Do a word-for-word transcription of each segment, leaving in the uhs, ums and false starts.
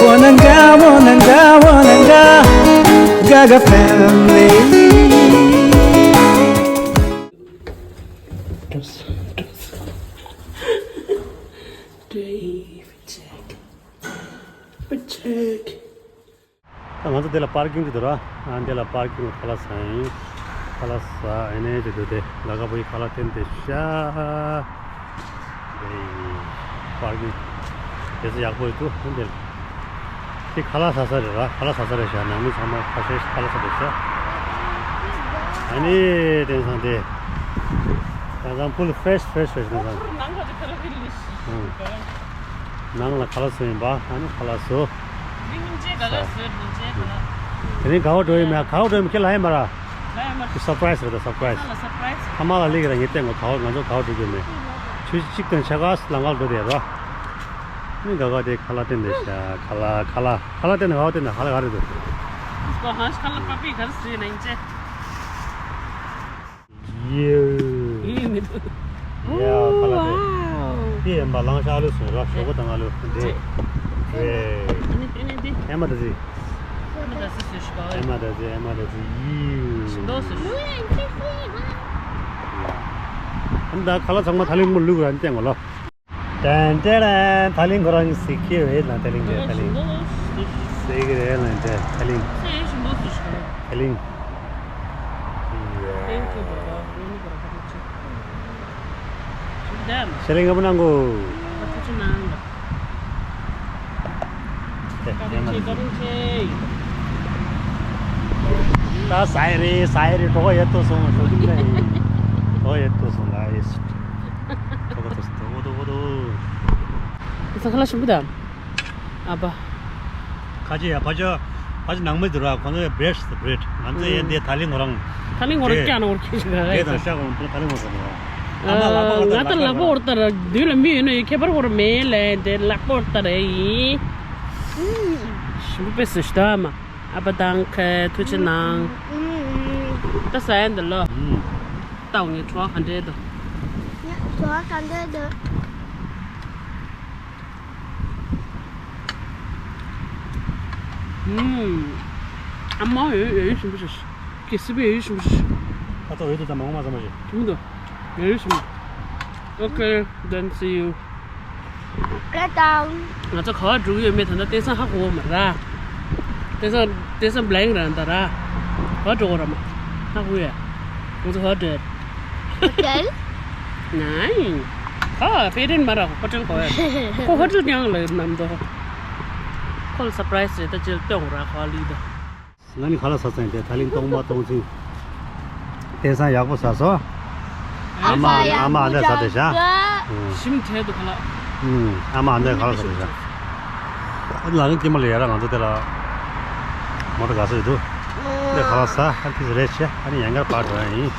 Wananga, wananga, wananga, Gaga family. Dave, check. Check. ད་ང་ཚོ་འདི་ལ་པར་ཀིང་ཅིག་འདུག་ར། ཨ་འདི་ལ་པར་ཀིང་ཁ་ལག་ཟ་ཡིན། ཁ་ལག་ཟ་ཨེ་ནས་ཅིག་འདུག་དེ་ལ་ཁ་པོ་ཡི་ཁ་ལག་སྟན་དེ་ཤ། དེ་པར་ཀིང་དེ་ཚོ་ཡག་པོ་ཡོད་འདུག་འདི་དེ་ཁ་ལག་ཟ་ས་རེད་ར། ཁ་ལག་ཟ་ས་རེད་ཤག་ནང་མི་ཚང་མ་ཁ་ཤས་ཁ་ལག་ཟ་རེད་ཤག་ཨ་ནི་དེང་སང་དེ་དེང་སང་ཕུལ་ཧྥེ་རེཤ་ཧྥེ་རེཤ་ཧྥེ་རེཤ་དེང་སང་། ནང་ལ་ཁ་ལག་ཟོས་ཡིན་པ། ཨ་ནི་ཁ་ལག་ཟོས། ཨ་ནི་ཁ་ལག་ཟོས། དེ་རིང་ག་བ་འགྲོ་ཡིན་མེད། ག་བ་འགྲོ་ཡིན་མཁན་ལ་ཡིན་པ་ར། ལ་ཡིན་མ། སར་པ་རའི་སི་རེད་ད། སར་པ་རའི་སི། ལ་སར་པ་རའི་སི། ཨ་མ་ལ་ལིག་ར་ངས་བསྟན་གོ། ག་བ་ང་ཚོ་ག་བ་འགྲོ་རྒྱུ་མེད། ཆུ་གཅིག་དང་ཆ་ག་ལ་ང་འགྲོ་དེ་ར། ཨ་ནི་ག་ག་དེ་ཁ་ལག་སྟན་དེ་ཤ། ཁ་ལག་ཁ་ལག་ཁ་ལག་སྟན་ནས་ག་བ་སྟན་ནས་ཁ་ལག་ག་རེད་འདུག་ཁ་ལག་པ་པི་ག་རེ་ཟོས་ན་ཡིན་ཅེ། ཡེ། ཡེ་མི་འདུག་ཡ་ཁ་ལག་དེ། ཝའོ། དེ་ཡིན་པ་ལང་ཤ་ཨ་ལུ་སོང་ར། ཞོགས་པ་དང་ཨ་ལུ་དེ། རེད། ཨ་ནི་དེ་ནས་དེ། ཨེ་མ་ད་ཟི། ཨེ་མ་ད་ཟི་ཟེར་ཞིག་ག་ཨེ་མ་ད་ཟི། ཨེ་མ་ད་ཟི། ཡེ། ཞིམ་པོ་ཟེར་ཞིག་ཨ་ནི་ད་ཁ་ལག་ཚང་མ་ཐ་ལི་མོ་ལུག་ར་ནི་བསྟན་གོ་ལོ། ཏན་ཏན་ཏན། ཐ་ལིང་ཁོ་རང་གི་སི་ཁེ་རེད་ལ། ཐ་ལིང་རེད། ཐ་ལིང་། སི་ཁེ་རེད་ལ། ཏན་ཐ་ལིང་། ཐ་ལིང་། Thank you, Baba. ཤ་ལེ་ང་པོ་ནང་གོ། ད་ཟ་ཡི་རེད། ཟ་ཡི་རེད། གྲོད་ཁོག་ཡོད་དོ་སོང་། ཞོགས་ཀྱི་མེད། གྲོད་ཁོག་ཡོད་དོ་སོང་། གྲོད་ཁོག་ཡོད་དོ་སོང་། གྲོད་ཁོག་ཡོད་དོ་སོང་། ད་ཁ་ལག་ཞིམ་པོ་དང་། ཨ་ཕ། ཁ་ཆེ་ཡ་ཕ་ཆོ། ཕ་ཆོ་ནང་མི་དུ་ར། ཁོ་ཚོ་ཡ་བེ་རེད་བེ་རེད། ང་ཚོ་ཡ་འདི་ཐ་ལི་ངོ་རང་། ཐ་ལི་ངོ་རང་ཀྱ་ནོར་ཁྱེར་ཞིག་རེད། དང་ཤ་ཁོང་ཐ་ལི་ངོ་རང་། ཨ་མ་ལག་པ་ང་ད་ལག་པ་འོར་ལྟར་མདུན་ལ་མི་ཡོད་ན་ཡོད། ཁྱད་པར་འོར་མེད་ལས་དེ་ལག་པ་འོར་ལྟར་ཡིན། ཞིམ་པོ་དཔེ་སྲིད་ཤི་ད་མ། ཨ་ཕ་དང་ཁ་ཐུགས་ཆེ་གནང་། ད་ཟ་ཡ་འདི་ལོ། ད་ངས་བྲོ་བ་ག་འདྲས་འདུག་ངས་བྲོ་བ་ག་འདྲས་འདུག་ཨུམ། ཨ་མ་ཡོད་ཡོད་ཞིམ་པོ་ཞིག་གི་སི་པི་ཡོད་ཞིམ་པོ་ཞིག་ཁ་ཐོག་འོད་དུ་ཙམ་མང་མ་ཙམ་མ་ཞིག་ཞིམ་པོ་འདུག་ཡོད་ཞིམ་པོ། Okay, then see you. ང་ཚོ་ག་བ་འགྲོ་གི་ཡོད་མེད་ད་ལྟ་སྟེང་སང་ཧ་གོ་བ་མ་ར། སྟེང་སང་སྟེང་སང་བླེང་ར་འདའ་ར། ག་བ་འགྲོ་གོ་ར་མ། ཧ་གོ་ཡ། ང་ཚོ་ག་བ་འགྲོ་ཡ། ཧོ་ཊེལ། ནའི། ཨ་ཕེ་རེན་མ་ར་ཧོ་ཊེལ་གོ་ཡ། ཁོ་ཧོ་ཊེལ་ཀྱང་ལ་ནམ་དོ། ཁོ་ལ་སར་པ་རའི་སི་རེད། ད་ཅིག་སྟོན་ར་ཁོ་ལི་དོ། ང་ནི་ཁ་ལག་ཟ་ཚན་དེ་ཐ་ལིང་སྟོང་པ་སྟོང་ཚིག་དེང་སང་ཡག་པོ་ཟ་སོང་། ཨ་མ་ཨ་མ་ཨ་འདྲ་ཟ་དེ་ཤ། ཞིམ་དྲགས་འདུག་ཁ་ལག་ཨ་མ་ཨ་འདྲ་ཁ་ལག་ཟ་དེ་ཤ། ཨ་ལ་ནི་ཀྱེ་མ་ལ་ཡ་ར་ང་ཚོ་དེ་ལ་མོ་ཏོ་ག་ས་ཡོད་དུ། འདི་ཁ་ལག་ཟ་ཨ་ཁི་ཟི་རེ་ཆེ། ཨ་ནི་ཡན་གར་པར་འགྲོ་ཡ་ཡིན།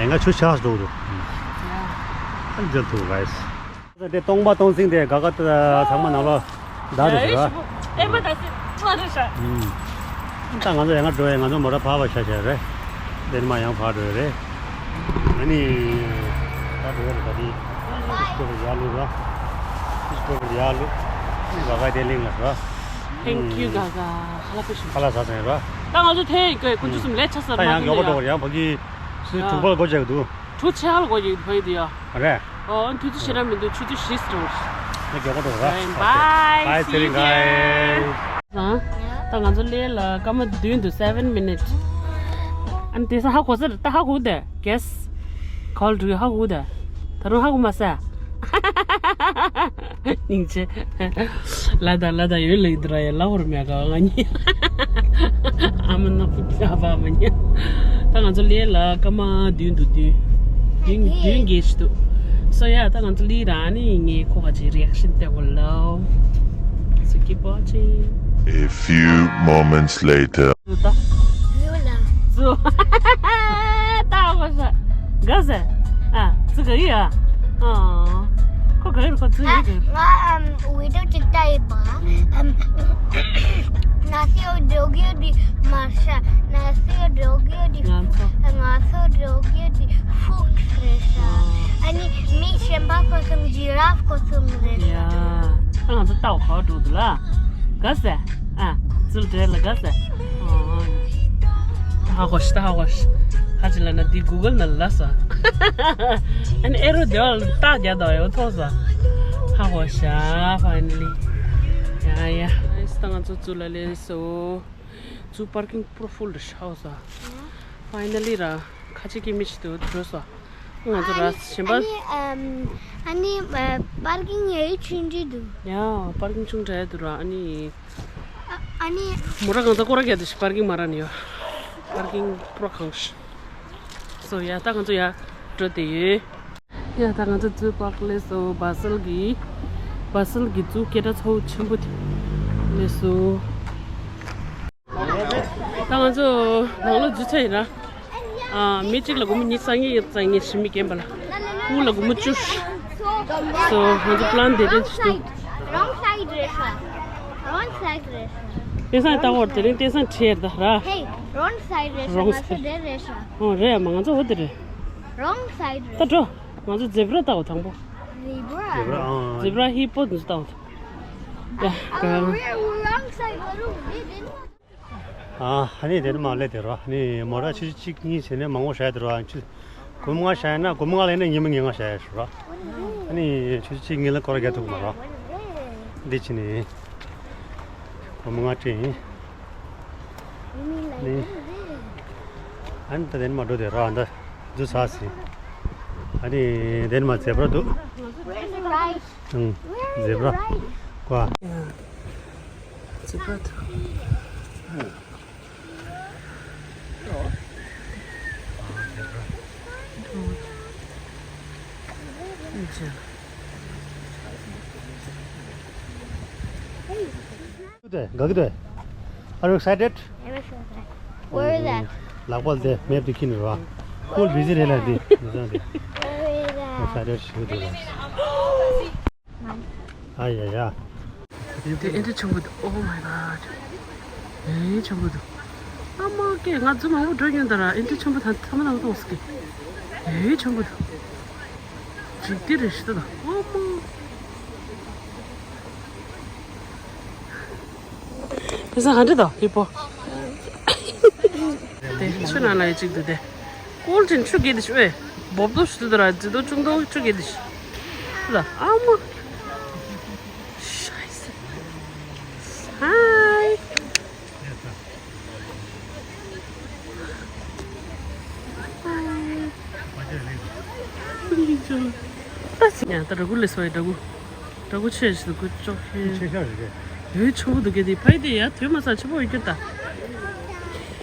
ཡན་གར་ཆུ་ཆགས་འགྲོ་འདུག་ཨ་ནི་འཇལ་ཐུབ་ག་ཡིས། དེ་སྟོང་པ་སྟོང་ཚིག་དེ་ག་ག་ཚང་མ་ནང་ལོ་བདག་དེ་ཞུ་བ། ཨེ་མ་ད་སི་ཙོ་རེ་ཤ། ད་ང་ཚོ་ཡང་ང་འགྲོ་ཡ། ང་ཚོ་མོ་ཊ་ཕར་བ་ཤ་ཤ་རེད། དེ་ནི་མ་ཡང་ཕར་འགྲོ་ཡ་རེད། ཨ་ནི་ད་འགྲོ་ཡ་རེད། ད་དེ་ཨིས་ཀོ་བར་ཡར་ལུག་ར། ཨིས་ཀོ་བར་ཡར་ལུག་ཨ་ནི་ག་ག་དེ་གླིང་ལ་ར། Thank you ག་ག་ཁ་ལག་པ་ཞིམ། ཁ་ལག་ཟ་ཚན་ར། ད་ང་ཚོ་དེ་ཡི་གོས་ཁོ་ཚོ་སུམ་ལས་ཆ་ས་ར་མ། ཡང་མགྱོགས་པོ་འགྲོ་བར་ཡང་ཕ་གི་སུ་དྲུག་པ་ལ་སྒོ་རྒྱག་གི་འདུག་གྲུ་ཆེ་ཧ་ལ་གོ་ཡིག་ཕ་ཡི་དུ་ཡ། རེད། ཨོ་ཨ་ནི་དུས་ཚོད་ཞེ་དྲག་མི་འདུག་ཆུ་ཚོད་བཞི་ཙམ། ནི་མགྱོགས་པོ་འགྲོ་ར། Bye, okay, bye, see you guys. ད་ང་ཚོ་སླེབས་ལ་སྐར་མ་བདུན་འདུག seven minutes. ཨ་ནི་དེང་སང་ཧ་གོ་ས་རེད། ད་ཧ་གོ་དེ་གེས་ག་བ་ལ་འགྲོ་གི་ཧ་གོ་དེ། ད་རུང་ཧ་གོ་མ་ས། སྙིང་རྗེ། ལ་ད་ལ་ད་ཡོད་ལེགས་འདི་ར་ཡ་ལ་ཧོར་མེ་ག་ང་གཉིས། ཨ་མ་ནག་པོ་ཨ་ཕ་ཨ་མ་གཉིས། ད་ང་ཚོ་སླེབས་ལ་སྐར་མ་བདུན་འདུག་བདུན། བདུན་བདུན་བརྒྱད་ཅིག་འདུག So yeah, ད་ང་ཚོ་སླེབས་ར་ནི་ངས་ཁོ་ག་ཅིག་རི་ཨེག་ཤན་སྟེར་གོ་ལོ། So keep watching. A few moments later. ད། ཡོད་ལ། ཙུ། ད་ཁོ་ས། ག་ཟེ། ཨ། ཙི་ག་ཡི་ཨ། ཨ། ཁོ་ག་ཡི་ཁོ་ཙི་ཡི་ག་ང་ཨམ་བི་ཌི་ཡོ་ཅིག་ལྟ་ཡི་པ། ཨམ། ན་སི་ཡོ་འགྲོ་གི་ཡོད་དི་མ་ཤ། ན་སི་ཡོ་འགྲོ་གི་ཡོད་དི། ང་ཚོ། ང་ཚོ་འགྲོ་གི་ཡོད་དི་ཧྥུག་རེད་ཤག་ཨ་ནི་མི་གཞན་པ་ཁོ་ཚོ་ཇི་ར་ཧྥ་ཁོ་ཚོ་རེད་ཤག་ཡ། ད་ང་ཚོ་ལྟ་བ་ག་པར་འགྲོ་འདུག་ལ། ག་ཟེ། ཨ། ཚུལ་འདྲེ་ལ་ག་ཟེ། ཧ་གོ་ཤི་ད་ཧ་གོ་ཤི། ཧ་ཅི་ལ་ན་འདི་གུ་གལ་ན་ལ་ས། ཨ་ནི་ཨེ་རོ་དེ་བ་ལ་རྟགས་རྒྱག་དོ་ཡོད་ཐོག་ས། ཧ་གོ་ཤ་ཕ་ནི་ལི། ཡ་ཡ། ཨེ་སི་ད་ང་ཚོ་ཚུལ་ལ་ལེན་སོ། ཚུལ་པར་ཀིང་པུ་རོ་ཧྥུལ་རེ་ཤ་ཧོ་ས། ཕ་ནི་ལི་ར་ཁ་ཅིག་གི་མི་ཞིག་ཏུ་འགྲོ་སོ། ང་ཚོ་ར་ཞེན་པ། ཨ་ནི་ཨ་ནི་པར་ཀིང་ཡ་ཡི་ཆུང་ཆུང་འདུག་ཡ་པར་ཀིང་ཆུང་དྲགས་འདུག་ར། ཨ་ནི། ཨ་ནི། མོ་ར་གང་ཚ་ཀོ་ར་ག་དུ་ཞིག་པར་ཀིང་མ་ར་ནི་ཡོད། པར་ཀིང་པུ་རོ་གང་ཞིག་སོ་ཡ་ད་ང་ཚོ་ཡ་འགྲོ་དེ་ཡོད། ཡ་ད་ང་ཚོ་ཚུལ་པར་ཀིང་ལས་སོ་བ་སལ་གི་བ་སལ་གི་ཚུལ་སྐད་གྲགས་ཚ་བོ་ཆེན་པོ་དེ་ལས་སོ། ད་ང་ཚོ་ནང་ལོགས་འཛུལ་ཚར་ཡིན་ན། ཨ། མི་གཅིག་ལ་སྒོར་མོ་ཉི་ཤུ་རྩ་གཉིས་རྩ་གཉིས་ཞིག་མི་རྒན་པ་ལ། དབུགས་ལ་སྒོར་མོ་བཅུ། སོ་ང་ཚོ་པི་ལན་དེ་འདྲ་ཞིག་འདུག Wrong side རེད་ཤག Wrong side རེད་ཤག་བསྟན་སྲུང་ལྟ་བར་དེ་རིང་བསྟན་སྲུང་ཁྲིད་ཡར་ད་ར། Hey, wrong side རེད་ཤག Wrong ང་ཚོ side འདྲེ་རེད་ཤག་ཨོ་རེད་ཨ་མ་ང་ཚོ་འོ་དེ་རེད། Wrong side ད་རེད་འགྲོ། ང་ཚོ་ཛེབ་ར་ལྟ་བ་དང་པོ། Zebra ཛེབ་ར་ཨང་། ཛེབ་ར་ཧི་པོ་འདི་ལྟ་བ། ཡ་ག Oh, we're wrong side. ཨ་ནི་དེ་ནི་མ་ལེ་དེ་རོ། ནི་མོ་ར་ཆུ་ཚོད་གཅིག་གཉིས་བྱས་ནས་མང་པོ་བྱ་ཡ་དེ་རོ། ཆུ་སྒོར་མོ་ལྔ་བྱ་ཡ་ན་སྒོར་མོ་ལྔ་ལེན་ན་ཉི་མ་ཉིན་ལྔ་བྱ་ཡ་ཞུ་རོ། ཨ་ནི་ཆུ་ཚོད་གཅིག་གཉིས་ལ་སྐོར་རྒྱག་ཐུབ་མ་རོ། འདི་ཕྱི་ནི་སྒོར་མོ་ལྔ་སྤྲད་ཡིན། ནི་ཨ་ནི་ད་དེ་ནི་མ་འགྲོ་དེ་རོ། ཨ་ད་འདུ་ས་སི། ཨ་ནི་དེ་ནི་མ་ཛེབ་ར་འདུག Where's the right? ཨང་། ཛེབ་ར། ཀ་ཛེབ་ར་དང་། དེ་ག་གི་དེ། Are you excited? Where is that? ལག་པ་དེ་མེབ་དེ་ཁྱི་ནི་རོ། ཧུལ་བི་ཟི་རེ་ལ་དེ་མི་ཟང་དེ། Where is that? Excited ཞུ་དེ་རོ། ཨ་ཡ་ཡ། དེ་ཨེ་འདྲ་ཆེན་པོ་འདུག Oh my god. ཨེ་ཆེན་པོ་འདུག་ཨ་མ་ཀེ་ང་ཚོ་མང་པོ་འགྲོ་མྱོང་ད་ར། ཨེ་འདྲ་ཆེན་པོ་ད་ཐ་མ་ན་མཐོང་སི་ཀེ་ཨེ་ཆེན་པོ་འདུག་འཇིག་རྟེན་རེ་ཞིག་ད་ཨ་མ། དེ་ས་ག་འདྲ་དང་ཧི་པོ། དེ་ཆུ་ནང་ལ་ཡི་གཅིག་འདུག་དེ། ཀོལ་ཅན་ཆུ་གེ་དེ་ཤི་ཨེ། བོབ་དོ་ཤི་དུ་ར་ཛི་དོ་ཅུང་དོ་ཆུ་གེ་དེ་ཤི། ལ་ཨ་མ། ཤའི་སི། ཧའི། ཡང་ད་ར་གུ་ལས་སོ་ཡ་ད་གུ། ད་གུ་ཆེ་ཞིག་གུ་ཅོག་ཧེ། ཆེ་ཤ་རེད། ཡོད་ཆུ་བོ་འདུག་གེ་དེ་ཕ་ཡི་དེ་ཡ་དུས་མ་ཚ་ཆུ་བོ་ཡོད་གྱུར་ད།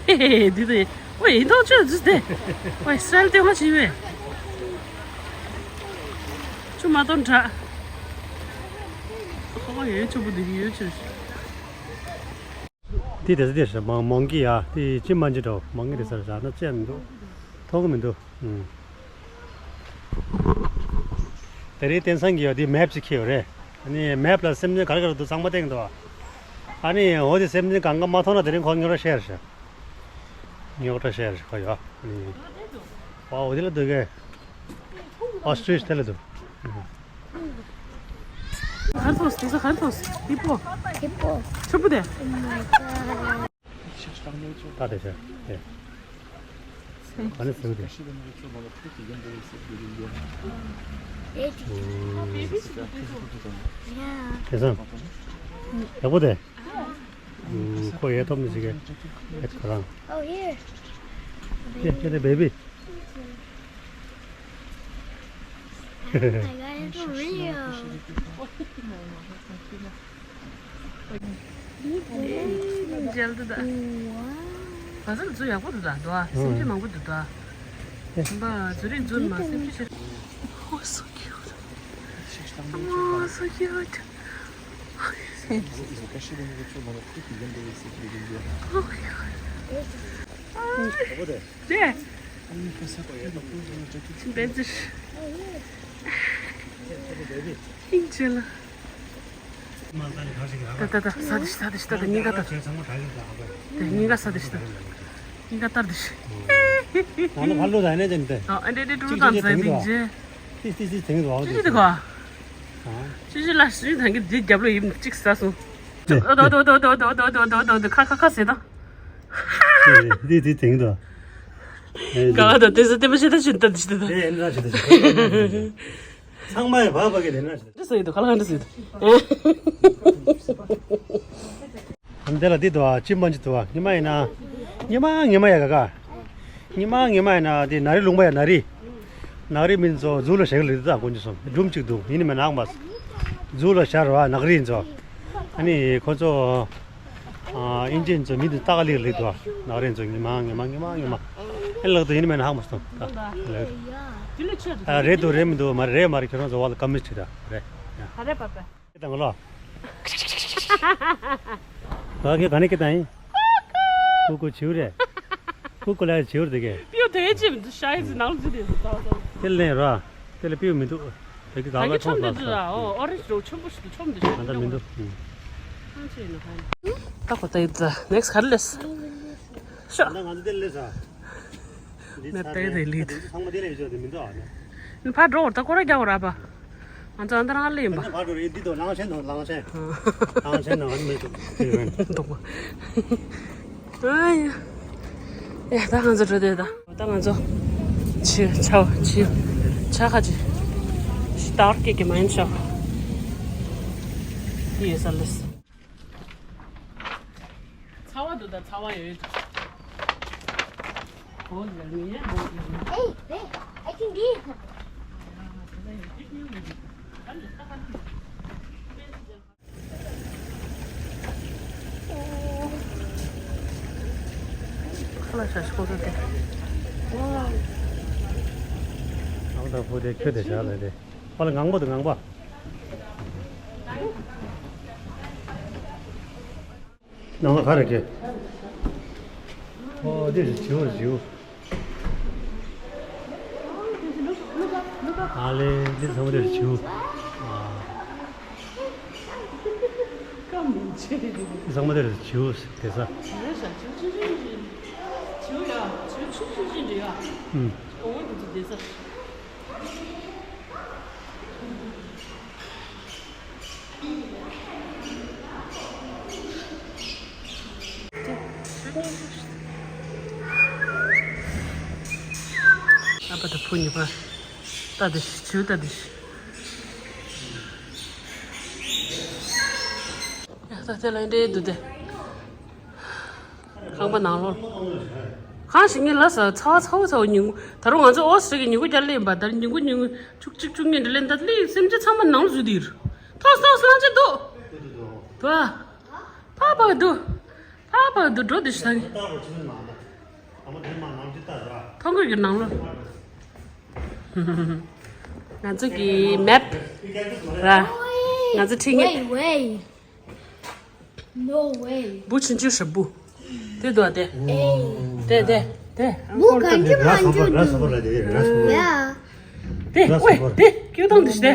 ཧེ་ཧེ་འདི་དེ། ཝེ་ཡིན་ཐོག་ཆོས་འཛུལ་ཏེ། ཝེ་སྲལ་ཏེ་མ་བྱིས་པས། ཆུ་མ་གཏོང་དྲག་ཧོ་ཡོད་ཆུ་བོ་འདི་ཡོད་ཆུ། དེ་དེ་ཚོ་དེ་རེད་མོང་མོང་གི་ཡ་དེ་ཅི་མ་ཅི་འགྲོ་མོང་གི་དེ་ཚོ་རེད་ཟ་ན་ཅི་ཡང་མི་འདུག་མཐོང་གི་མི་འདུག་ཨུམ། དེ་རིང་བསྟན་སྲུང་གིས་ཡ་དེ་མེབ་ཅིག་ཁྱེར་ཡོད་རེད། ཨ་ནི་མེབ་ལ་སེམས་ཅན་ག་རེ་ག་རེ་འདུག་གཙང་མ་བསྟན་འདུག་ཨ་ནི་འོ་དེ་སེམས་ཅན་གང་ག་མ་མཐོང་ན་དེ་རིང་ཁོ་ཉོ་ར་ཤེར་ཤ། ཉོ་ར་ཤེར་ཤ་ཁོ་ཡ། ཨ་ནི་ཨོ་དེ་ལ་འདུག་གས། ཨོ་སི་ཊི་རི་ཆི་དེ་ལ་འདུག་གར་ཐོག་དེ་ཚོ་གར་ཐོག་ཧི་པོ། ཧི་པོ། ཆུ་བོ་དེ། ད་དེ་ཤ་དེ། ག་ནས་ཟེར་དེ། དེ་སང་། ཡག་པོ་དེ། ཁོ་ཡེ་ཐོབ་ནི་ཞིག་གེ། ཨེ་ཁོ་རང་། Oh, here. Yeah, yeah, the baby. Oh my God, it's real. མཇལ་དུ་ད། བ་ཟལ་ཚུ་ཡག་པོ་འདུག་ད་འདུག་ཨ། སེམས་ཅན་མང་པོ་འདུག་ད། ཨེ། བ་ཚུ་རིང་ཚུ་མ་སེམས་ཅན་ཤེས། Oh, so cute. Oh, so cute. Oh, yeah. ཅི་འདྲ་ཟེར། ཨིན་ཅི་ལ། ད་ད་ད་ས་དི་ཤི་ས་དི་ཤི་ད་ད་ཉིན་ག་ད། ད་ཉིན་ག་ས་དི་ཤི་ད། ཉིན་ག་ལྟར་དི་ཤི། ད་ནི་ཕར་ལོག་ད་ནས་དེ་འདྲ། ཨ་འདྲེ་འདྲེ་ཀྲུ་ཀྲུ་དང་ཟ་དི་ཇེ། ཏི་ཏི་ཏི་དེང་དུ་ཨང་ཅི་ཅི་དི་ག་ཅི་ཅི་ལ་ཤི་དང་གི་དི་རྒྱབ་ལོ་ཡིབ་ཅིག་ཟ་སོང་། ཁ་ཁ་ཁ་ཟེར་དང་། འདི་འདི་དེང་དུ། ག་ལ་དང་དེ་ཚོ་དེ་མ་བྱེད་ད་བྱེད་ད་བྱེད་ད། དེ་ཡིན་ན་བྱེད་ད་བྱེད། ཚང་མ་ཡི་བག་བག་གི་དེ་ན་བྱེད་ད། འདི་ཟེར་ཡོད་དོ། ག་ལ་ག་འདི་ཟེར་ཡོད་དོ། ཨ་འདི་ལ་འདི་དུ་བ་ཅི་མ་ཅི་དུ་བ། ཉི་མ་ཡིན་ན། ཉི་མ་ཉི་མ་ཡ་ག་ག་ཉི་མ་ངེས་མ་ཡིན་ན་དེ་ནག་རི་ལུང་པ་ཡ། ནག་རི། ནག་རི་མི་ཚོ་ཛུ་ལ་བཞག་ལེ་ད་དཀོན་མཆོག་གསུམ་སྒྲུང་གཅིག་འདུག་ཡིན་ནི་མེད་ནག་མ། ཛུ་ལ་བཞག་ར་བ་ནག་རི་ཚོ། ཨ་ནི་ཁོ་ཚོ་ཨིན་ཇི་ཚོ་མི་དེ་ཏག་ལིག་ལིག་འདུག་ནག་རི་ཚོ་ཉི་མ་ངེས་མ་ངེས་མ་ངེས་མ། ཨེ་ལག་ཏུ་ཡིན་ནི་མེད་ནག་མ་སོང་ད། ཨ་རེད་འདུག་རེད་མི་འདུག་མ་རེད་མ་རེད། ཁྱོད་རང་ཚོ་བ་ལ་ཀ་མི་ཆི་ད་རེད། ཨ་རེད་པ་པ། ཀི་དང་ལོ། ག་གི་ག་ནས་ཀི་དང་ཡིན། ཀུ་ཀུ་བྱིའུ་རེད། ཀུ་ཀུ་ལ་བྱིའུ་རེད་དེ་གས། པིའུ་དེ་ཅི་མི་འདུག་ཤ་ཡི་ནང་ལ་འཛུལ་དེ་འདུག་ད་ད། དེ་ལེན་ར། དེ་ལ་པིའུ་མི་འདུག་དེ་གི་ག་ག་ལ་ཆོམ་དེ་ཐོང་འདུག་ཨོ་ཨོ་རེ་ཇི་རོ་ཆོམ་པོ་ཞིག་འདུག་ཆོམ་འདུག་ད་ད་མི་འདུག་ཨང་ཅི་ཡིན་ནོ་ཧོ། ད་ཁོ་ད་ཡི་ད་ནེག་སི་ག་རེ་ལས། ཤོ། ད་ང་ཚོ་དེ་ལས་ས། ནས་ཏེ་དེ་ལི་དུ། ཚང་མ་དེ་ལས་བཟོ་དེ་མི་འདུག་ཨ་ནི། ཕར་འགྲོ་བར་ད་སྐོར་ར་རྒྱག་བར་ཨ་པ། ང་ཚོ་ཨ་འདི་རང་ལེན་པ། ཕར་འགྲོ་རེད་འདི་དུ་གླང་ཆེན་དང་གླང་ཆེན། གླང་ཆེན་ནང་མི་འདུག་དེ་རེད། འདུག་པ། ཨ་ཡ། ཡ་ད་ང་ཚོ་འགྲོ་དེ་ད། ད་ང་ཚོ། ཆི་ཆ་ཆི། ཆ་ཁ་ཆི། ཤི་ཏར་ཀེ་ཀེ་མ་ཡིན་ཤག་ཡེ་ས་ལེས། ཚ་བ་འདུག་ད་ཚ་བ་ཡོད་འདུག་ཨོ་ལ་མི་ཡ་ཨོ་ལ་མི། Hey, hey, I can be. ཁ་ལག་ཞག་ཤོག་ཏུ་དེ། ཨང་དང་ཕུ་དེ་ཁྱོད་དེ་བྱ་ལ་དེ། ཁ་ལག་ངང་པོ་དང་ངང་པ། ནང་ལ་ག་རེ་སྐྱེ། ཨོ་དེ་རེད་བྱིའུ་རེད་བྱིའུ། ཨ་ལེ་འདི་ཚང་མ་དེ་རེད་བྱིའུ། ཨ། འདི་ཚང་མ་དེ་རེད་བྱིའུ་དེ་ས། ཨུམ། ཨ་ཕ་དང་བུ་གཉིས་པ། ལྟ་དེ་ཤི་བྱིའུ་ལྟ་དེ་ཤི། ཡ་ད་དེ་ལ་འདྲེ་འདུག་དེ། ཁང་པ་ནང་ལོགས། གང་ཞིག་ངས་ལབ་ས་ཚ་བ་ཚ་བོ་ཚ་བོ་ཉིན་གུང་། ད་རུང་ང་ཚོ་ཨོ་སི་ཀྲི་ལི་ཡ་ཉིན་གུང་བརྒྱ་ལེན་པ། ད་ཉིན་གུང་ཉིན་གུང་བཅུ་གཅིག་བཅུ་གཉིས་འདྲ་ལེན། ད་ལི་སེམས་ཅན་ཚང་མ་ནང་ལ་འཛུལ་དེ་ཡོད། ཐོག་སོགས་སླང་ཆེ་འདུག་དོ། ཕ་ཕ་འདུག་ཕ་ཕ་འདུག་འགྲོ་དེ་ཤི་ད་ནི། ཐོང་གོས་ཀྱི་ནང་ལོགས། ང་ཚོ་གི་མེབ་ར། ང་ཚོ་ཁྲིད་ངེས། Wait, wait. No way. བུ་ཆུང་ཆུང་ཞིག་བུ། དེ་འདུག་དེ། དེ་དེ་དེ། བུ་གང་ཅི་མ་ཅི་འདུག་ར་སོ་པོ་ར་དེ་ར་སོ་པོ། ཡ། དེ་ཨོའི་དེ་ཀྱུ་དང་དུ་ཞིག་དེ།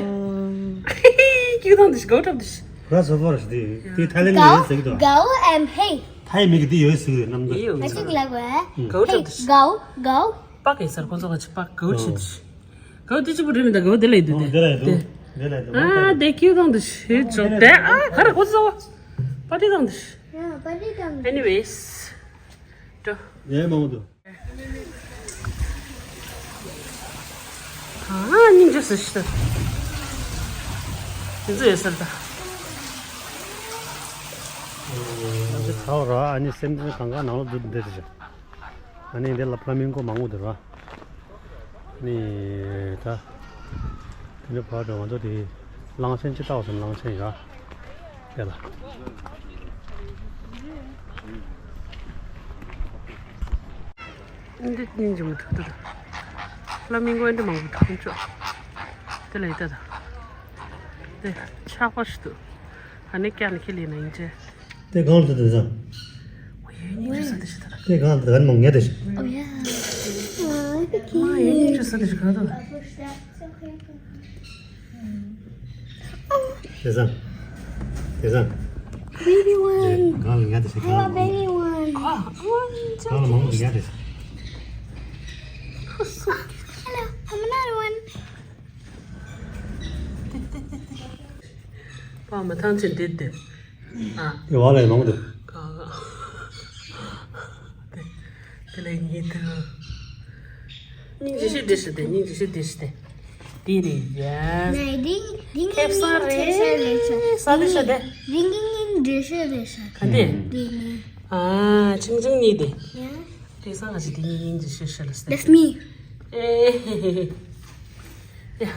ཀྱུ་དང་དུ་ཞིག་གོ་ཁྲབ་དུ་ཞིག་ར་སོ་པོ་ར་ཞིག་དེ་དེ་ཐའི་ལེན་ཡོད་ཟེར་གི་འདུག Go, go and hey. ཐའི་མི་གི་དེ་ཡོད་ཟེར་གི་འདུག་ནམ་དུ། ཨ་ཅིག་ལ་གོ་ཧེ། གོ་ཁྲབ་དུ་ཞིག Go, go. པག་གི་སར་ཁོ་ཚོ་ག་ཅི་པག་གོ་ཆེ་དུ་ཞིག་གོ་དེ་ཅི་པོ་རེད་མི་འདུག་གོ་དེ་ལ་ཡི་དུ་དེ། དེ་ལ་ཡི་དུ་དེ་ལ་ཡི་དུ། ཨ་དེ་ཀྱུ་དང་དུ་ཞིག་ཅོག་དེ་ཨ་ག་རེ་གོ་ཚོ། པ་དེ་དང་དུ་ཞིག Yeah, but it don't. Anyways. འགྲོ། ཡས་མང་པོ་འདུག་གང་སྙིང་རྗེ་ཟེར་ཞིག་ད། དེ་ཚོ་ཡོད་ཟེར་ད། ང་ཚོ་ཚ་བ་ར་ཨ་ནི་སེམས་ཅན་གང་ག་ནང་ལ་འཛུལ་འདི་དེ་བྱ། ཨ་ནི་འདི་ལ་ཕ་ལ་མིང་གོ་མང་པོ་འདུག་ར། ནི་ད། དེ་ནས་ཕར་འགྲོ་ང་ཚོ་དེ་གླང་ཆེན་ཅི་ལྟ་བ་སོང་གླང་ཆེན་ཡ། དེ་ལ། འདི་སྙིང་རྗེ་མོ་འདུག་ད། ལ་མིང་གོ་འདི་མང་པོ་འདུག་ཅོ། དེ་ལ་ཡི་ད་ད། དེ་ཆག་པ་ཞིག་འདུག་ཨ་ནི་ཀྱ་ནི་ཁི་ལི་ན་ཡིན་ཅེ། དེ་གང་དུ་དེ་ཟ། ཨོ་ཡེ་ཉིན་ཅུ་ས་དེ་ཞིག་ད་ར། དེ་གང་དུ་གང་མང་ཉེ་དེ་ཞིག Oh, yeah. Uh, the མ་ཡེ་ཉིན་ཅུ་ས་དེ་ཞིག་གང་དུ། དེ་ཟ། དེ་ཟ། Baby one. གང་ལ་ཉེ་དེ་ཞིག I want གང་། Baby one. གང་ལ་མང་ཉེ་དེ་ཞིག Hello, I'm another one. པ་མ་ཐང་ཆེན་དེ་དེ། ཨ། དེ་བ་ལས་མང་དུ། དེ་དེ་ལས་ཉིད་དུ། སྙིང་རྗེ་ཤོས་འདི་ཞིག་དེ། སྙིང་རྗེ་ཤོས་འདི་ཞིག་དེ། དེ་རེད་ཡ། ཁེབས་ས་རེད། ས་དེ་ཤ་དེ། རིང་གི་སྙིང་རྗེ་ཤོས་རེད་ཤ། ག་འདི། དེ་ནི། ཨ། ཆུང་ཆུང་གཉིས་དེ། ཡ། དེ་སང་ང་ཞིག་དེ་གཉིས་སྙིང་རྗེ་ཤོས་ཤོས་ལ་སྟེ། That's me. ཨེ། ཡ།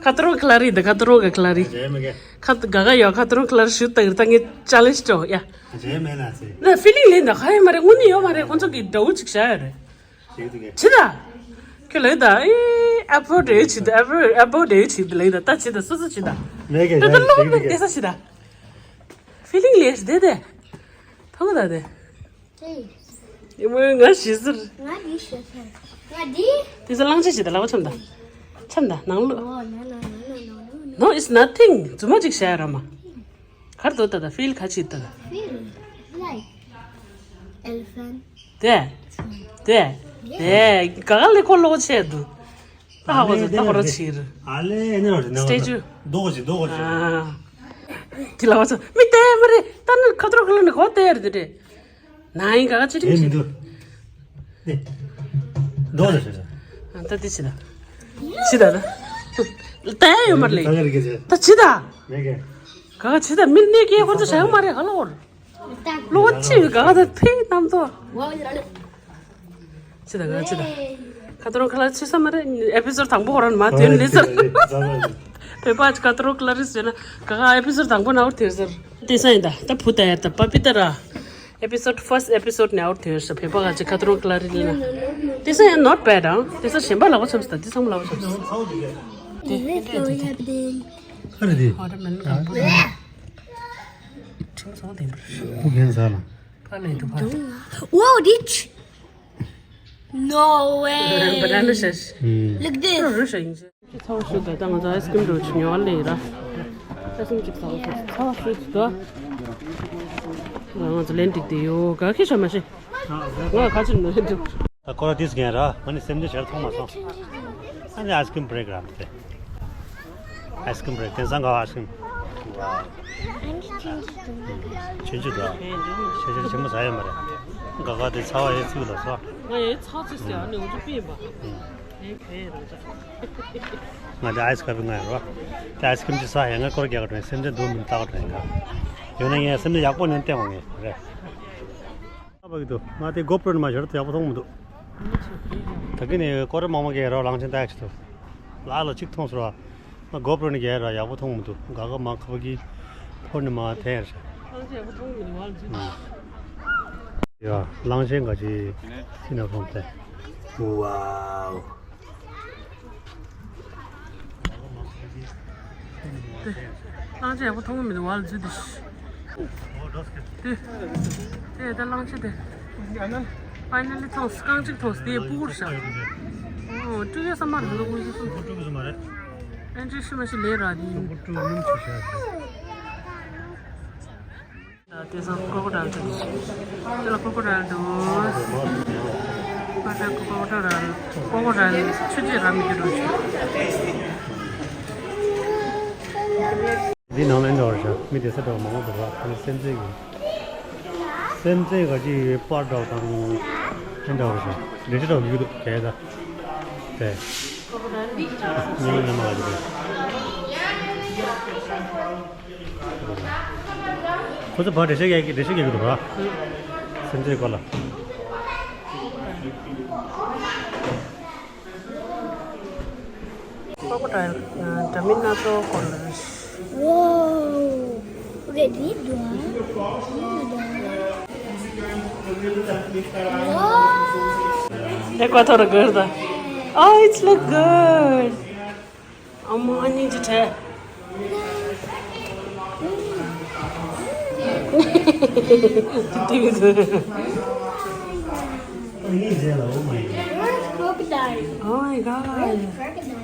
ཁ་ཏ་རོ་ཁ་ལ་རི་དེ། ཁ་ཏ་རོ་ག་ཁ་ལ་རི། རེད་མི་གེ། ཁ་ཏ་ག་ག་ཡོད། ཁ་ཏ་རོ་ཁ་ལ་རི་ཞུ་ད་གི་ད་ངས་ཅ་ལེན་ཇི་སྤྲོད་ཡ། རེད་མེད་ན་ཚེ། ན་ཕི་ལིང་ལེན་ད་ག་ཡོད་མ་རེད། དངོས་གནས་ཡོད་མ་རེད། ཁོང་ཚོ་གི་འདྲ་བོ་ཅིག་བཞག་ཡོད་རེད། ཞིག་ཏུ་གེ། ཇི་ད། ཁྱོད་ལེན་ད། ཨེ། ཨ་ཕོ་འདྲ་ཅིག་ད། ཨ་ཕོ་ཨ་ཕོ་འདྲ་ཅིག་ད་ལེན་ད། ད་ཇི་ད་སོ་སོ་ཇི་ད། མེད་གེ། ད་ད་ལོག་ཞིག་ཏུ་མེད་གེ། དེ་ས་ཇི་ད། ཕི་ལིང་ལེན་ཞིག་དེ་དེ། ཐོང་ད་དེ། ཨེ། ངའི་མོ་ང་ཤི་ཟེར། ང་འདི་ཤི་ཟེར། ང་འདི། དེ་ཚོ་གླང་ཆེན་ཞིག་དང་ལག་པ་འཆམ་དང་། འཆམ་དང་ནང་ལོགས། Oh, no, no, no, no, no, no, no. No, it's nothing. རྫུན་མ་ཅིག་བཤད་ར་མ། གར་དོ་ད་ད་ཕིལ་ཁ་ཅིག་ད་ད། Feel like elephant. དེ། དེ། དེ། ག་ག་ལེ་ཁོ་ལོ་ཆེ་དུ། ད་ཧ་གོ་ཚོ་ད་ཧོ་ར་ཆིར། ཨ་ལེ་ཨེ་ནི་རོ་ནི་སི་ཊེ་ཅུ། རྡོ་གོ་ཅི་རྡོ་གོ་ཅི། ཨ། དེ་ལ་བ་ཚོ་མི་དེ་མ་རེད། ད་ནི་ཁ་ཐོར་ཁ་ལོ་ནི་གོ་དེ་རེད་དེ་རེད། ན་ཡིན་ག་ག་ཅི་རིང་ཞིག་འདུག་ནི། རྡོ་ལ་ཞིག་ད་དེ་ཅི་ད། ཅི་ད་ད། ད་ཡོད་མ་རེད། ད་ཅི་ད། མེད་གེ། ག་ག་ཅི་ད། མི་ནི་ཀེ་ཁོ་ཚོ་ཞག་མ་རེད་ཧ་ལོ། ལོ་ཅི་ག་ག་ད་ཕེ་གནམ་ཐོ། ཅི་ད་ག་ཅི་ད། ཁ་ཐོར་ཁ་ལ་ཆུ་ས་མ་རེད། ཨེ་པི་སོ་ཌི་དང་པོ་ཁོ་རང་མ་དོན་ལེ་ཟེར། བོད་པ་ཁ་ཐོར་ཁ་ལ་རིས་ཟེར་ན་ག་ག་ཨེ་པི་སོ་ཌི་དང་པོ་ན་འུར་ཐེར་ཟེར། དེ་ས་ཡིན་ད་ད་བུ་ད་ཡ་ད་པ་པི་ད་ར། ཨེ་པི་སོ་ཌི་ཕར་སི་ཊི་ཨེ་པི་སོ་ཌི་ནས་འུར་ཐེར་ཟེར། བོད་པ་ག་ཅི་ཁ་ཐོར་ཁ་ལ་རིས་ལེ་ན། དེ་ས་ཡང་not bad ཨང་། དེ་ས་གཞན་པ་ལག་པ་འཆམ་སི་ད། དེ་ཚང་མ་ལག་པ་འཆམ་སི། དེ་དེ་དེ་དེ། ཨ་རེ་དེ། ཝ་ཊར་མེ་ལོན་དང་པོ་རེད། ཁྲིམས་སོང་དེ་འདྲ། ཁུ་གན་ཟ་ལ། ཕ་ལེ་དུ་ཕ། Whoa, ditch. No way. Banana ཤ་ཤ། ཨུམ། Look this. རུ་ཤ་ཡིན་ཤ། ཚ་བ་ཤུ་ད་ད་ང་ཚོ་ཨའི་སི་ཀྲིམ་འགྲོ་ཆུ་ཉོ་བ་ལེ་ར། ཨའི་སི་ཀྲིམ་ཅིག་ཚ་བ་ཤུ་ཚ་བ་ཤུ་ད། ང་ཚོ་ལེན་ཏིག་དེ་ཡོ་ག་ཁི་ཤ་མ་ཤེ། ང་ཁ་ཆུ་ནོ་ལེན་ཏིག་ད་ཁོ་ར་ཏིས་གན་ར། ང་ནི་སེམས་ཅན་ཞར་མཐོང་མ་སོང་། ཨ་ནི་ཨའི་སི་ཀྲིམ་བྷི་རེག་ར་མི་ཚེ། ཨའི་སི་ཀྲིམ་བྷི་རེག་དེང་སང་ག་ཨའི་སི་ཀྲིམ། ཆུན་ཆུ་དང་། ཆེ་ཆེ་ཆེན་མོ་ཟ་ཡོད་མ་རེད། ག་ག་དེ་ཚ་བ་ཡེ་ཚིག་ལ་སོ། ང་ཡེ་ཚ་ཚིག་ཟེར་ཨ་ནི་འུ་ཚོ་པི་ཡིན་པ། ཨེ་ག་ཡེ་རང་ཅག་ང་དེ་ཨའི་སི་ཁ་པི་ང་ཡོད་རོ། དེ་ཨའི་སི་ཀྲིམ་ཅི་ཟ་ཡ་ང་སྐོར་རྒྱག་ག་འགྲོ་ཡིན། སེམས་ཅན་འདུག་མིན་ལྟ་ག་འགྲོ་ཡིན་ག་ཡོད་ན་ངས་སེམས་ཅན་ཡག་པོ་ནན་བསྟན་བ་ངས་རེད། ཨ་ཕ་གི་འདུག་ང་དེ་གོ་པྲོ་ནི་མ་ཞོར་དུ་ཡག་པོ་མཐོང་མི་འདུག་ད་གིན་ནས་སྐོར་ར་མང་མང་གས་རོ་གླང་ཆེན་ལྟ་ཡག་ཆེད་དུ། ལ་ལ་གཅིག་མཐོང་སོང་ར། ང་གོ་པྲོ་ནི་གས་ར་ཡག་པོ་མཐོང་མི་འདུག་ག་ག་མ་ཁ་པ་གི་ཕོ་ནི་མ་དེ་ཡར་ཤ། ཡ་གླང་ཆེན་ག་ཅི་སི་ན་ཁོང་དེ། ཝའོ། དེ། གླང་ཆེན་ཡག་པོ་མཐོང་གི་མི་འདུག་བ་ལ་འཛུལ་དུ་ཤི། དེ། དེ་ད་གླང་ཆེན་དེ། ཕའི་ནལ་ལི་མཐོང་སོང་། རྐང་གཅིག་མཐོང་སོང་། དེ་སྤུ་གུར་བཞག་ཨོ། སྤྲུལ་ཡོད་ས་མ་རེད་འདུག་དངོས་སུ་སོང་། ཨེ་འདྲ་ཤི་མ་ཤི་ལས་ར་དེ་ཡིན། དེ་ཚོ་ཀོ་ཀོ་ཌལ་དེ། དེ་ལ་ཀོ་ཀོ་ཌལ་དུ། ཀོ་ཀོ་ཌལ། ཀོ་ཀོ་ཌལ། ཆུ་རྐྱལ་ར་མི་རྒྱུ་རུ། འདི་ནང་ལ་འདྲ་བར་བཞག་མི་དེ་ས་འདྲ་བ་མང་པོ་འདུག་ག་ཨ་ནི་སེམས་ཅན་གྱི། སེམས་ཅན་ག་ཅི་ཡོད་པར་འདྲ་བ་དང་། འདྲ་བར་བཞག་འདྲ་ཅི་འདྲ་བ་ཡོད་འདུག་གས་ད། དེ། ཉི་མ་ཉི་མ་ག་ཅི་དེ། ཁོ་ཚོ་ཕར་འགྲེལ་བཤད་རྒྱག་གི་འགྲེལ་བཤད་རྒྱག་གི་འདུག་ག་སེམས་ཅན་སྐོར་ལ། Crocodile, འདྲ་མིན་སྣ་ཚོགས་སྐོར་ལ། Whoa! Look at this one. This one. Whoa! Look what a good. Oh, it's look good. ཨ་མ་ཨ་ནི་ཅི་ཁྲེ། ཏི་ཏི་ཏི། Crocodile. Oh my god. Crocodile.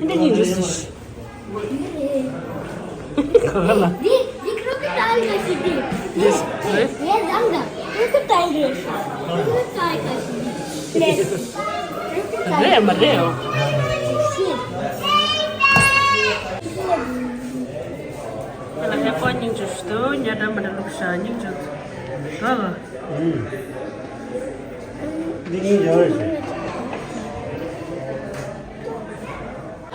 འདི་ནི་འདི་སུ། ག་ལ། འདི་འདི་crocodile ག་ཞིག་འདི། This, right? ཡེ་ཟང་ཟང་། crocodile རེད་ཤག crocodile ག་ཞིག་འདི། རེད་མ་རེད་ཨོ། Shit. ལ་ཧེ་པོ་སྙིང་རྗེ་ཞུ་དོ། ཉ་འདྲ་མི་འདྲ་བླུགས་ཤག་སྙིང་རྗེ་དོ། ཨ་ལ། འདི་སྙིང་རྗེ་བ་རེད།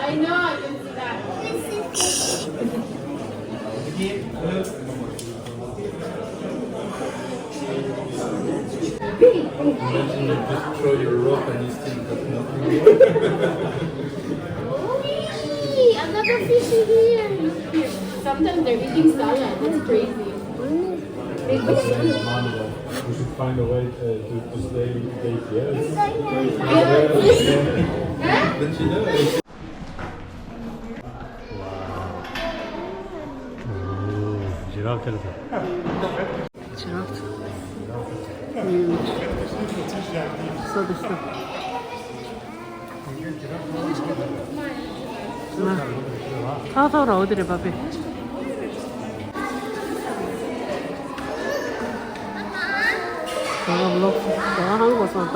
I know, I can see that. Imagine you just throw your rock and you still got nothing. Hey, another fish in here. Sometimes they're eating salad. That's crazy. Big fish. We should find a way to, to, to stay with the K T S. Then she knows. Wow. Oh, giraffe telephone. Giraffe. ཐག་ཐག་ར་འོ་དེ་རེད་པ་པེ། ད་ལོག་ད་ཧང་གོ་སོང་ད།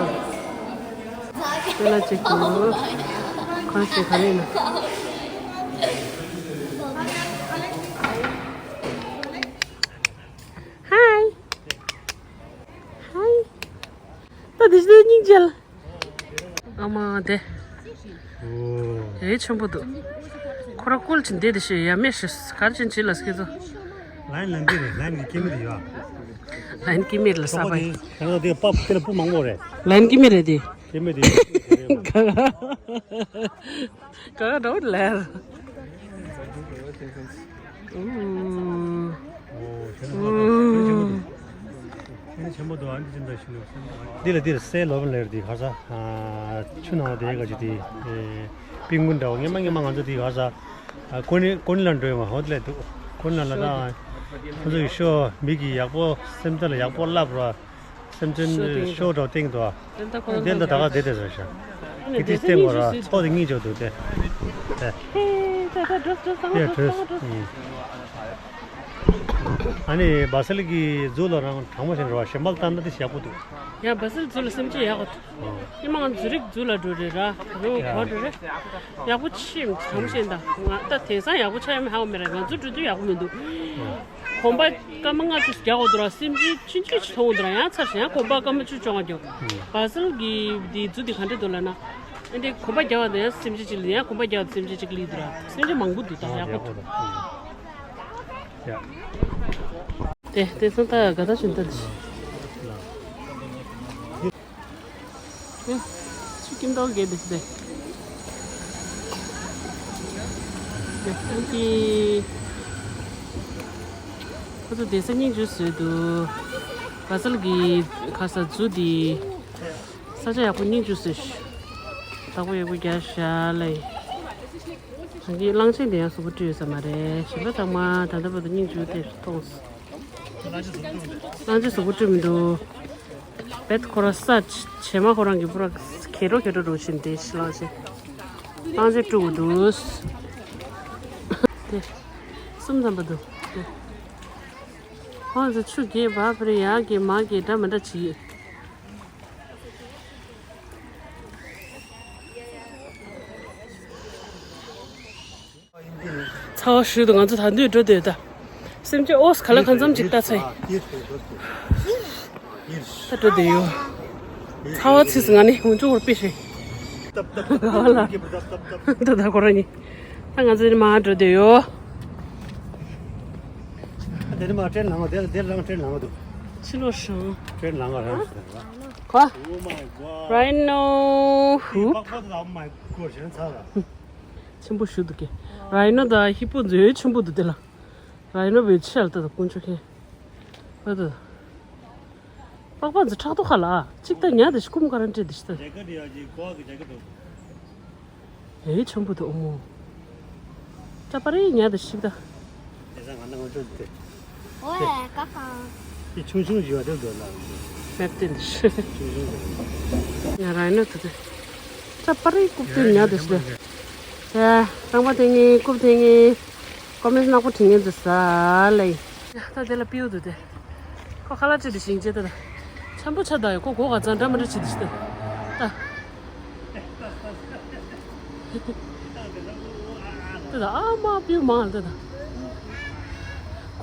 དེ་ལ་ཅིག་ཏུ་གང་ཞིག་ག་རེ་ཡིན་ན། ཧའི། ཧའི། ད་དེ་ཞིག་སྙིང་རྗེ་ལ། ཨ་མ་དེ། ཨོ། ཨེ་ཆེན་པོ་འདུག་ཁོ་ར་ཀུལ་ཅིག་འདེད་དེ་ཤི་ཡ་མེད་ཤི་གར་ཅན་ཅི་ལ་སྐྱེ་ཚོ། ལན་ལན་འདི་རེད། ལན་གྱི་སྐྱེ་མི་རེད་ཡ། ལན་སྐྱེ་མི་རེད་ལ་ས་པའི། ཁྱེད་རང་དེ་པབ་དེ་ལ་སྤུ་མང་པོ་རེད། ལན་སྐྱེ་མི་རེད་དེ། སྐྱེ་མི་རེད། ག་ག་འགྲོ་ལེར། ཨོ་ཆེན་པོ་འདུག་ཆེན་པོ་འདུག་ཨ་འདི་ཅི་འདྲ་ཞིག་ལ། འདི་ལ་འདིར་སའི་ལོ་བན་ལེར་འདི་ག་ས་ཆུ་ནང་དེ་ག་ཅིག་དེ་པིང་གུན་འདྲ་བ་སྔན་མ་སྔན་མ་ང་ཚོ་དེ་ག་ས་ཀོ་ནི་ཀོ་ནི་ལ་འགྲོ་ཡོང་བ་ཧོ་དེ་ལ་འདུག་ཀོ་ནི་ལ་ལ་ད་ཁོ་ཚོ་ཡི་ཤོ་མི་གི་ཡག་པོ་སེམས་ཅན་ལ་ཡག་པོ་བསླབ་ར། སེམས་ཅན་ཤོ་ཤོ་འདྲ་བ་སྟེང་དུ་ཨ། དེ་འདྲ་ད་ག་དེ་དེ་ཟེར་ཤག་ཨ་ནི་དེ་དེ་སྟེང་གོ་ར་ཚོགས་དེ་གཉིས་ཅོ་འདུག་དེ། དེ། ཧེ་ད་ད་འགྲོ་འགྲོ་ཚང་མ་དེ་འགྲོ་ཚང་མ་འགྲོ། ཨ་ནི་བ་སལ་གྱི་ཛུ་ལ་རང་གྲང་མོ་ཞིག་རེད་བ། ཞལ་མར་བཏང་ན་དེ་ཞག་པོ་འདུག་ཡ་བ་སལ་ཛུ་ལ་སེམས་ཅན་ཡག་གོ། ཨ་ནི་མ་ང་ཛུ་རིག་ཛུ་ལ་འགྲོ་རེད་ར་རུ་གོ་འགྲོ་རེད། ཡག་པོ་ཆེ་གྲང་མོ་ཞིག་ད་ང་ད་དེང་སང་ཡག་པོ་ཆགས་ཡོད་མེད་ཧ་གོ་མེད་ར། ང་ཚོ་འགྲོ་དུས་ཡག་པོ་མི་འདུག་གོམ་པ་སྐར་མ་ལྔ་བཅུ་རྒྱག་འོ་འདུག་ར། སེམས་ཅན་ཆུང་ཆུང་ཅིག་མཐོང་འོ་འདུག་ར། ཡང་ཚར་ཞིང་ཡང་གོམ་པ་སྐར་མ་བཅུ་བཅོ་ལྔ་རྒྱོབ། བ་སལ་གྱི་འདི་ཛུ་འདི་ག་འདྲ་འདུག་ལབ་ན། ཨ་འདི་གོམ་པ་རྒྱག་པ་དང་ཡང་སེམས་ཅན་ཅིག་ལ་ཡང་གོམ་པ་རྒྱག་པ་སེམས་ཅན་ཅིག་ལ་འདུག་ར། སེམས་ཅན་མང་པོ་འདུག་ད་ཡག་པོ་འདུག་དེ་དེ་ཚོ་ད་ག་ད་ཞིན་ད་འདི། ཆུ་སྐྱིན་ཏོག་གེ་དེ་དེ། དེ་ཀི། ཁོ་ཚོ་དེ་ས་སྙིང་རྗེ་བཟོས་འདུག་བ་སལ་གྱི་ཁ་ས་ཛུ་དེ། ས་ཆ་ཡག་པོ་སྙིང་རྗེ་བཟོས་ཤག་བདག་པོ་ཡག་པོ་རྒྱག་ཤག་ལེ། ད་གི་གླང་ཆེན་དེ་ཡང་གཟུགས་པོ་བཀྲུས་ཡོད་ས་མ་རེད། གཞན་པ་ཚང་མ་ད་ལྟ་བར་དུ་སྙིང་རྗེ་དེ་མཐོང་སོང་། གླང་ཆེན་གཟུགས་པོ་བཀྲུས་མི་འདུག་བེད་ཁོ་ར་ས་བྱེ་མ་ཁོ་རང་གི་པུ་ར་གད་རོ་གད་རོ་རོ་ཆེན་དེ་ཤི་ལ་ཆེ། གླང་ཆེན་བཀྲུ་དགོས་འདུག་དེ་གསུམ་ཙམ་པ་འདུག་དེ། ཁོང་ཚོ་ཆུ་རྒྱས་བབས་རེ་ཡར་རྒྱས་མར་རྒྱས་འདྲ་མི་འདྲ་བྱེད། ཚ་བ་ཞུ་དུ་ང་ཚོ་ད་འདུས་འགྲོ་འདོད་ད། སེམས་ཅན་ཨོས་ག་ལ་གང་འཚམ་ཅིག་ལྟ་ཚེ། ད་འགྲོ་འདོད་ཡོད། ཚ་བ་ཚིགས་ང་ནི་ཧུང་ཅུང་བར་པི་ཧྲེ། ད་ད་ཁོ་ར་ནི། ད་ང་ཚོ་ནི་མ་འགྲོ་འདོད་ཡོད། དེ་ནི་མ་ཊྲེན་ལང་བ་དེ་ལ་དེ་ལང་ཊྲེན་ལང་བ་འདུག་ཕྱི་ལོགས་ཤང་། ཊྲེན་ལང་བ་རང་ཞིག་དང་། ཁོ། Oh my god. Rhino hoop. པགས་པ་དང་མ་གོ་ཞེན་ཚ་ལ། ཆེན་པོ་ཞུ་འདུག་གི། རའི་ནོ་དང་ཧི་པོ་མཛོད་ཆེན་པོ་འདུག་དེ་ལ། རའི་ནོ་བའི་ཆེ་ལ་ལྟ་དང་དཀོན་མཆོག་མཁྱེན། ལྟ་དང་། པགས་པ་འཛི་ཕྲག་དོག་ཁ་ལ་གཅིག་ལྟ་ཉག་དེ་ཤི་ཀུམ་ཀ་ར་འདྲེ་དེ་ཤི་ལྟ། ཇེ་ཀ་དེ་ཡ་ཇེ་གོ་གི་ཇེ་ཀ་དོ། ཨེ་ཆེན་པོ་འདུག་ཨོ་མོ། ཅ་པ་རེ་ཉག་དེ་ཤི་ལྟ། དེ་ས་ང་ན་ང་ཚོ་དེ། ཨོ་ཡ་ཀ་ཀ། དེ་ཆུང་ཆུང་ཞིག་བ་དེ་འདོད་ལ། མེད་དེ་འདི་ཤི། ཆུང་ཆུང་ཞིག་ང་རའི་ནོ་དེ་དེ། ཅ་པ་རེ་ཀུབ་དེ་ཉག་དེ་ཤི་ལྟ། ཡ། རང་པ་དེ་ངའི་རྐུབ་དེ་ངའི། ཀོ་མེས་ནག་པོ་དྲི་ངན་དུ་ཟ་ལེ། ད་དེ་ལ་པིའུ་དུ་དེ། ཁོ་ཁ་ལག་ཅི་དུ་ཞིང་ཅེ་ད་ད། ཆམ་པོ་ཆ་ད་ཡོད་ཁོ་གོ་ག་ཙང་འདྲ་མི་འདྲ་ཅི་དུ་ཞི་ད། ད། ད་ད་ཨ་མ་པིའུ་མང་ད་ད།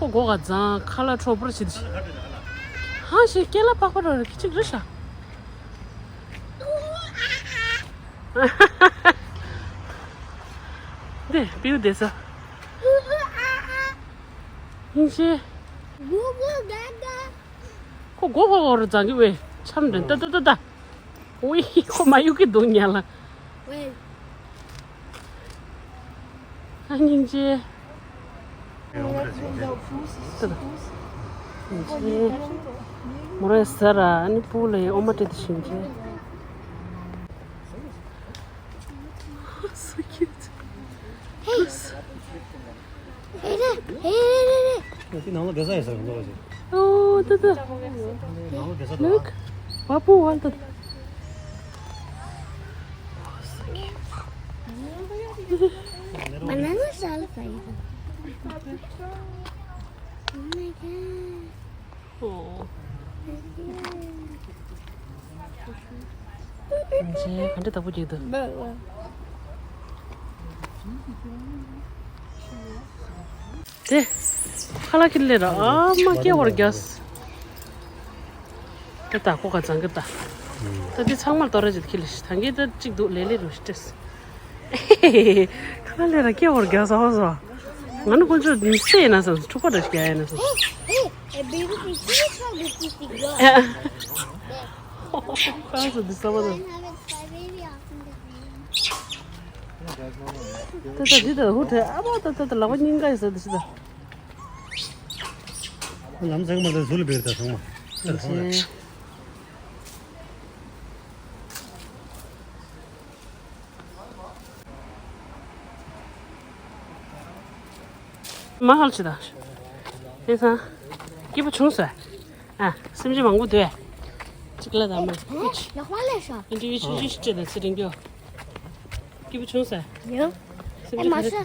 ཁོ་སྒོ་ག་ཙང་ཁ་ལག་འཕྲོ་འཕུར་བྱེད་དུ། ཧང་ཞེས་སྐད་ལ་པགས་པ་རོ་རེ་ཁི་ཅིག་རེ་ཤ། འདི་པིའུ་བསྡད་ས། ཧིང་ཤེ། ཁོ་སྒོ་ཕོག་འོར་རྫང་གི་བས་ཆམ་འདྲེན་ཏ་ཏ་ཏ་ཏ། ཝེ་ཁོ་མ་གཡུག་གི་འདུག་ཉལ་ལ། ཨ་སྙིང་རྗེ། ཏ་ཏ། སྙིང་རྗེ། མོ་རེ་ཟ་ར་ཨ་ནི་སྤུ་ལ་ཡི་ཨོ་མ་སྤྲད་དེ་སྙིང་རྗེ། So cute. Hey. Hey, hey, hey, hey, hey. དེ་ནང་ལ་བསྡད་ས་ཡོད་ས་རེད་འདུག་ཅེ། ཨོ་ཏ་ཏ། ནང་ལ་བསྡད་ས་འདུག་ཨ། Look. བ་སྤུ་བ་ལ་ཏ་ཏ། Banana salad. Oh my god. ཨོ། ཅེ་ག་འདྲ་དག་པོ་ཅིག་འདུག་དེ་ཁ་ལག་ཁྱེར་ལེ་ར་ཨ་མ་སྐྱེ་བར་རྒྱགས། ད་ད་ཁོ་ག་ཙང་གི་ད། ད་འདི་ཚང་མར་གཏོར་ར་ཅིག་ཁྱེར་ལེ་ཤི་ད་གིན་ད་ཅིག་འདུག་ལེ་ལེ་རུ་ཤི་སྤྲད། ཁ་ལག་ལེ་ར་སྐྱེ་བར་རྒྱགས་ཧོ་སོ། ང་ནི་ཁོ་ཚོ་སེ་ཡིན་ན་སོ་འཁྲུག་པ་འདྲ་ཞིག་རྒྱག་ཡིན་ན་སོ། Hey, hey, a baby fish is so good to see. ཨ། ཁ་སོ་འདི་ས་བ་དང་། ད་ད་འདི་ད་ཧུ་ཁྲེ་ཨ་མ་ད་ད་ད་ལག་པ་སྙིང་ག་ཡི་ས་འདི་ཤི་ད། ལམ་སེང་མ་ད་ཟུ་ལ་བེར་ད་སོང་མ། ད་སོང་མ། མ་ཧལ་ཆི་ད། དེ་སང་། སྐྱིད་པོ་བྱུང་ས། ཨ། སེམས་ཅན་མང་པོ་འདུག་ཨ། གཅིག་ལ་དང་མ། ལོག་མ་ལས་ཤོག་ཨིན་ཏི་བི་ཆུང་ཆུང་ཞིག་སྤྲད་ད་ཚེ་རིང་རྒྱོ། སྐྱིད་པོ་བྱུང་ས། ཡང་། སེམས་ཅན་ག་རེ།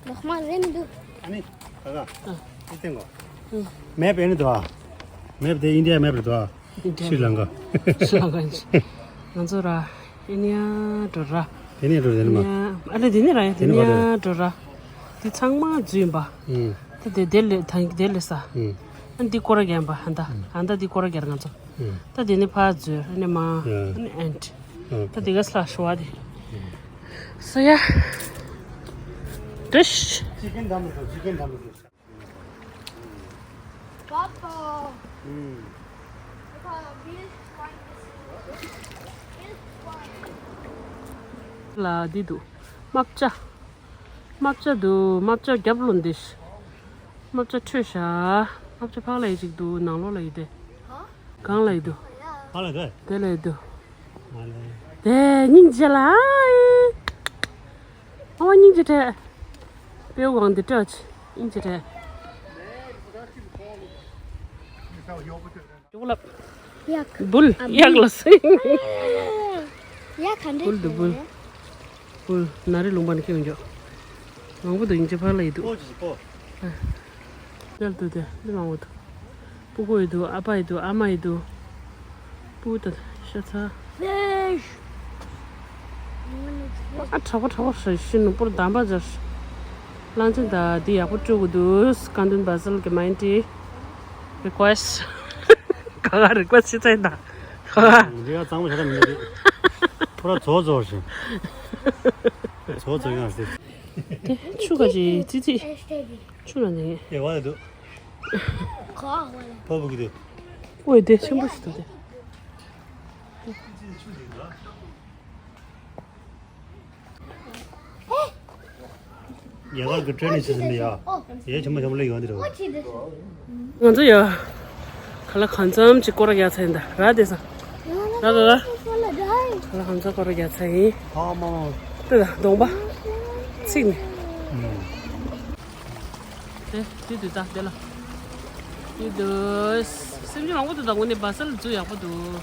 ལོག་མ་རེད་མི་འདུག་ཨ་ནི། ད་ག་ཨ། འདི་སྟེང་གོ་ཨ། མེབ་ཨེ་ནི་འདུག་ཨ། མེབ་དེ་ཨིན་ཌི་ཡ་མེབ་རེད་འདུག་ཨ། ཨིན་ཌི་ཡ་ཤྲི་ལང་ཀ་ཤྲི་ལང་ཀ་ཨིན་ཅི། ང་ཚོ་ར། ཨེ་ནི་ཡ་འགྲོ་ར། དེ་ནས་འགྲོ་དེ་ནས་མ། ཨ་ལེ་དེ་ནས་ར་ཡ་དེ་དེ་ནས་ནས་མ་འགྲོ། འགྲོ་ར། དེ་ཚང་མ་རྫུན་པ། ཨུམ། ད་དེ་དེ་ལས་ད་དེ་ལས་ས། ཨུམ། ཨ་འདི་སྐོར་ར་རྒྱབ་པ་ཧན་ད། ཨུམ། ཨ་ད་འདི་སྐོར་ར་རྒྱབ་ང་ཚོ། ཨུམ། ད་དེ་ནས་ཕར་འཛུལ་ཨ་ནི་མ། ཡ། ཨ་ནི་ཨེན་ཌི། ཨོ་ད་ཁེ། དེ་ག་སླ་ཤོ་བ་དེ། ཨུམ། སོ་ཡ། དུ་ཤ། Chicken dum is good. Chicken dum is good. Papa. ཨུམ། ལ་འདི་འདུག་རྨ་བྱ། རྨ་བྱ་འདུག་རྨ་བྱ་རྒྱབ་ལོ་འདི། རྨ་བྱ་འཕྲོད་ཤག་རྨ་བྱ་ཕག་ལ་ཡི་ཅིག་འདུག་ནང་ལོགས་ལ་ཡི་དེ། གང་ལ་ཡི་འདུག་ཕག་ལ་འདུག་དེ་ལ་ཡི་འདུག་མ་ལེ། དེ་སྙིང་རྗེ་ལ་ཨ་ཡི། ཨ་མ་སྙིང་རྗེ་སྤྲད། དཔེ་བོ་གང་འདི་སྤྲད་ཅི་སྙིང་རྗེ་སྤྲད། ཡོག་ལབ། ཡག་བུལ། ཨ་ཡག་ལ་སེང་། ཡག་ག་འདྲ་བུལ་འདུག་བུལ། བུལ། ན་རེ་ལུང་པ་ནས་ཁྱེར་ཡོང་རྒྱུ། མང་པོ་འདུག་ཡིན་གཅིག་ཕར་ལ་ཡི་འདུག་ཨོ་ཅི་ཅི་ཨོ། ཡར་འདུག་དེ་འདི་མང་པོ་འདུག་སྤུ་གུ་ཡི་འདུག་ཨ་ཕ་ཡི་འདུག་ཨ་མ་ཡི་འདུག་སྤུ་གུ་དང་ཤ་ཚ། ཨ་དྲག་པོ་དྲག་པོ་ཧྲ་ཤི་ནུ་པུར་དམ་པ་ཇར། གླང་ཆེན་ད་འདི་ཡག་པོ་སྤྲོད་དགོས་འདུག་སྐལ་ལྡན་བ་སལ་གི་མ་ཡིན་ཏེ། རི་ཀོ་ཨེ་སི་ཊི། ག་ག་རི་ཀོ་ཨེ་སི་ཊི་བྱེད་ཚར་ཡིན་ད། ག་ག་འདི་ག་གཙང་མ་བྱ་ད་མི་འདུག་ཁོ་ར་ཚོ་ཚོ་ཞིང་། ཚོ་ཚོ་ཡང་ཟེར། དེ་ཆུ་ག་ཅི་ཙི་ཙི། ཆུ་ལ་ནི། ཡ་བ་ལ་འདུག་ཕ་བུ་གི་འདུག་ཨོ་དེ་ཆེན་པོ་ཞིག་འདུག་དེ། རྒྱ་གར་གྱི་ཊེ་ནི་སི་ཟིན་པ་ཡ། ཡ་ཆེན་པོ་ཆེན་པོ་ལ་ཡོང་དེ་རེད། ང་ཚོ་ཡ། ག་ལ་གང་འཚམ་ཅིག་སྐོར་ར་རྒྱག་ཚར་ཡིན་ད་ར་དེ་ས། ར་ར་ར། ག་ལ་གང་འཚམ་སྐོར་ར་རྒྱག་ཚར་ཡིན། ཨ་མ་མ། དེ་ད་གདོང་པ། ཚིག་ནི། དེ་དེ་དུས་ད་དེ་ལ། དེ་དུས། སེམས་ཅན་མང་པོ་འདུག་ད་དངོས་གནས་བ་སལ་རྫུ་ཡག་པོ་འདུག་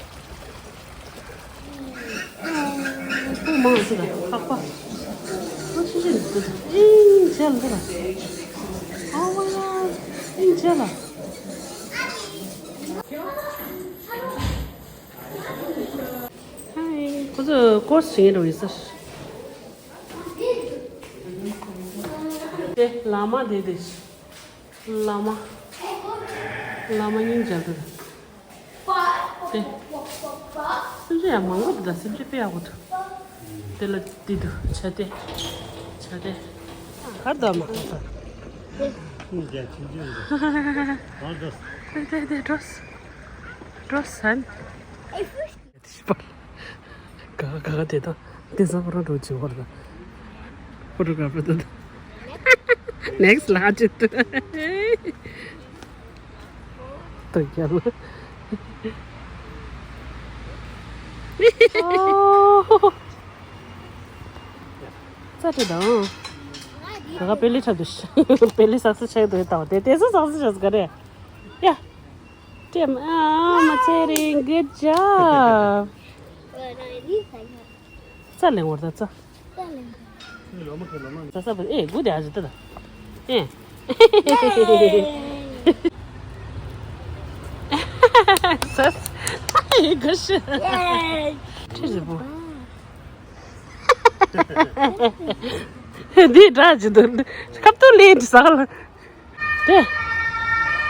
སྤུ་མང་ཟེར་ལ་ཧག་པ། ཨ་ཆུ་ཆུ་འདི་ཨིང་བྱས་ལ་ཟེར་ལ། ཨ་བ་ཡ་ཨིང་བྱས་ལ། ཧའི། ཁོ་ཚོ་ཀོར་སི་བྱེད་མཁན་འདྲ་བོ་ཡིན་ས། དེ་ལ་མ་དེ་དེ། ལ་མ། བླ་མ་སྙིང་རྗེ་འདུག་དེ། སེམས་ཅན་ཡང་མང་པོ་འདུག་ད་སེམས་ཅན་དཔེ་ཡག་པོ་འདུག་དེ་ལ་འདི་འདུག་ཇ་དེ། ཇ་དེ། གར་དུ་མ་གར་དུ། སྙིང་རྗེ་ཆུང་ཆུང་འདུག་གང་འགྲོ། དེ་དེ་དེ་འགྲོ། འགྲོ་ཟན། ག་ག་ག་དེ་དང་དེ་ཚོ་ཁོ་རང་འགྲོ་བྱེད་བར་དང་། ཕོ་ཊོ་གྷ་ར་ཕར་དང་། ནེག་སི་ཊི་ལ་ཅི་ཏུ། ཏོ་རྒྱལ་ལ། ཨོ། ཙ་ཏྲེ་དང་། ག་ག་པེ་ལི་འཁྲབ་དུ་ཤ། པེ་ལི་སག་སེ་ཆགས་དུ་ཡོད་དང་དེ་དེ་ཚོ་སག་སེ་ཆགས་ག་རེ། ཡ། ཏྲེ་མ་ཨ་མ་ཚེ་རིང་། Good job. ཙ་ལེང་བར་ད་ཙ། ཙ་ལེང་། ཙ་ས་བ་ཨེ་གུ་དེ་ཨ་ཟི་ཏ་ད། ཨེ། ས་ས་ཨེ་གུ་ཤི། ཁྲི་ཟི་བུ། འདི་འདྲ་ཅི་འདུག་ཁབ་ཏུ་ལེན་ཟ་ལ། དེ།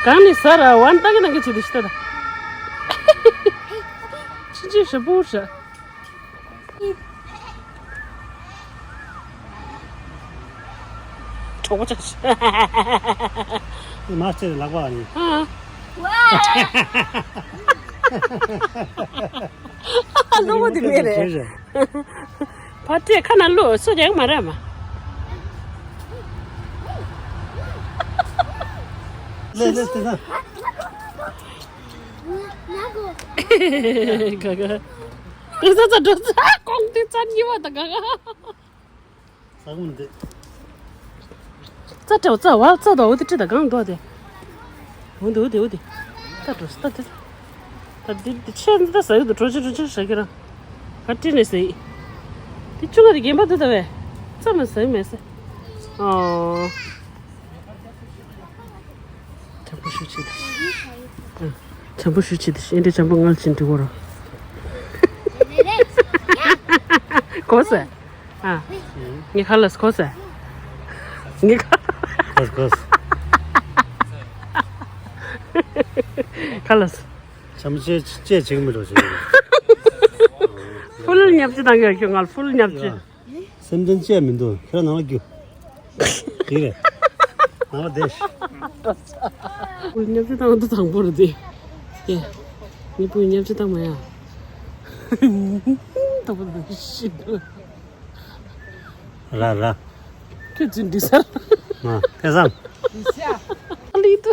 གང་ནས་ཟ་ར་བན་ཏག་གི་ནང་གི་ཆི་དུ་ཤི་ཏ་ད། ཕྱིན་ཆད་ཞབས་པོ་ཧྲ། གྲོགས་པོ་ཆགས་ཤི། མ་ཆེ་ལག་པ་ནི། ཨ། ལོ་བོ་དེ་མེད་རེད། ཕ་ཏྲེ་ཁ་ན་ལོ་སུ་རྒྱག་མ་རེད་མ། ལེ་ལེ་དེ་ན། ག་ག་དེ་ས་ཚ་འགྲོ་ཚ་གོང་དེ་ཚ་ཉི་བ་དང་ག་ག་ས་གོང་དེ། ཙ་ཏྲེ་བ་ཙ་བ་ཙ་དོ་འོ་དེ་ཏྲེ་ད་གང་དོ་དེ། འོ་དེ་འོ་དེ་འོ་དེ། ད་འགྲོ་ས་ད་དེ། ད་དེ་དེ་ཆེ་འདི་ད་ཟ་ཡོད་དུ་གྲོ་ཆེ་གྲོ་ཆེ་ཟ་གི་ར། ག་ཏྲེ་ནས་ཟ་ཡི། དེ་ཆུང་ང་དེ་རྒན་པ་འདི་ད་བས། ཙ་མ་ཟ་ཡི་མེད་ཟེ། ཨོ། བྱམས་པོ་ཞུ་ཆེ་དེ། བྱམས་པོ་ཞུ་ཆེ་དེ་ཨེ་འདྲ་བྱམས་པོ་ངལ་ཕྱིན་འགྲིག་གོ་ར། གོ་ཟེ། ཨ། ངས་ཁ་ལགས་གོ་ཟེ། ངས་ཁ། གོ་གོ། ཁ་ལགས། བྱམས་ཆེ་ཆེ་ཆེ་མི་འགྲོ་ཆེ། ཕུ་ལུ་ཉབ་ཅི་དང་གི་ཁྱོད་ང་ཕུ་ལུ་ཉབ་ཅི། སེམས་ཅན་ཅེས་མི་འདུག་ཁྱོད་རང་ནང་ལ་རྒྱུ། དེ་རེད། ནང་ལ་བསྡད། ཉབ་ཅི་དང་དུ་དང་པོ་རེད་དེ། ཡེ། ངའི་བུས་ཉབ་ཅི་དང་མ་ཡ། དང་པོ་རེད་ཤི། ར་ར། ཁྱོད་ཚུན་འདི་སར། ང་ཁེ་སང་། ལི་དུ།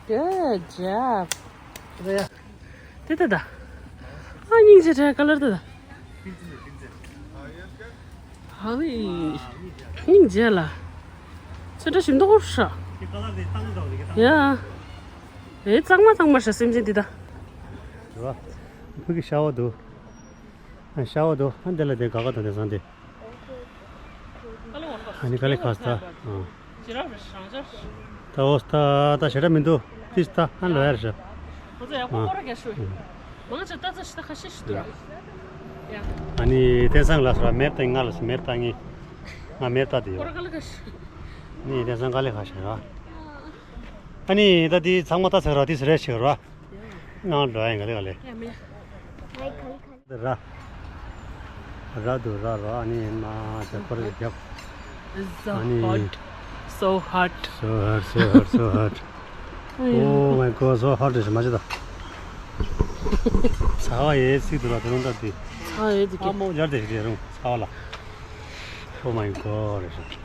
Good job. དེ་ལྟ་ད། ཨ་སྙིང་རྗེ་དྲ་ཀ་ལར་ལྟ་ད། ཧ་ལི། སྙིང་རྗེ་ལ། ཚོད་འདྲ་ཞིམ་མདོག་ཧྲ། ཡ། ཨེ་གཙང་མ་གཙང་མ་ཧྲ་སེམས་ཅན་འདི་ད། རེད་བ། ཕུ་གི་ཤ་བ་འདུག་ཤ་བ་འདུག་ཨ་འདི་ལ་དེ་ག་ག་དང་དེ་སང་དེ། ཨ་ནི་ཀ་ལི་ཁ་སྟ། ཨ། ད་འོ་སྟ་ད་ཞེ་དྲག་མི་འདུག་ཕིས་ད་ཨ་ལོ་ཡར་ཞབས། ང་ཚོ་ཡག་པོ་སྐོར་ར་རྒྱག་ཤོག་མང་ཆེ་ལྟ་ཚ་ཞིག་ད་ཁ་ཤས་ཤིག་འདུག་ར། ཡ། ཨ་ནི་བསྟན་སང་ལ་སོ་ར་མེབ་ཏང་ང་ལ་སོ་མེབ་ཏང་ངི། ང་མེབ་ཏ་དེ་ཡོད། སྐོར་ར་ཀ་ལི་ཁ་ཤས། ནི་བསྟན་སང་ཀ་ལི་ཁ་ཤས་ར། ཨ་ནི་ད་དེ་ཚང་མ་ལྟ་ཚ་ར་དེ་སུ་རེ་ཤིག་ར། ནང་འགྲོ་ཡ་ཡིན་ག་ལེ་ག་ལེ། ཡ་མེ། ར། ར་དུ་ར་ར་ཨ་ནི་ཡིན་ན་ཇ་པར་རྒྱབ། It's so ཨ་ནི་hot. So hot. So hot, so hot, so hot. Oh my god, so hot རེད་མ་ཅི་ད། ཚ་བ་ཡེ་སིག་ཏུ་ལ་དེ་རུང་ད་དེ། ཚ་བ་ཡེ་དེ་ཨ་མོ་སྦྱར་དེ་ཞིག་རུང་ཚ་བ་ལ། Oh my god རེད་ཤག་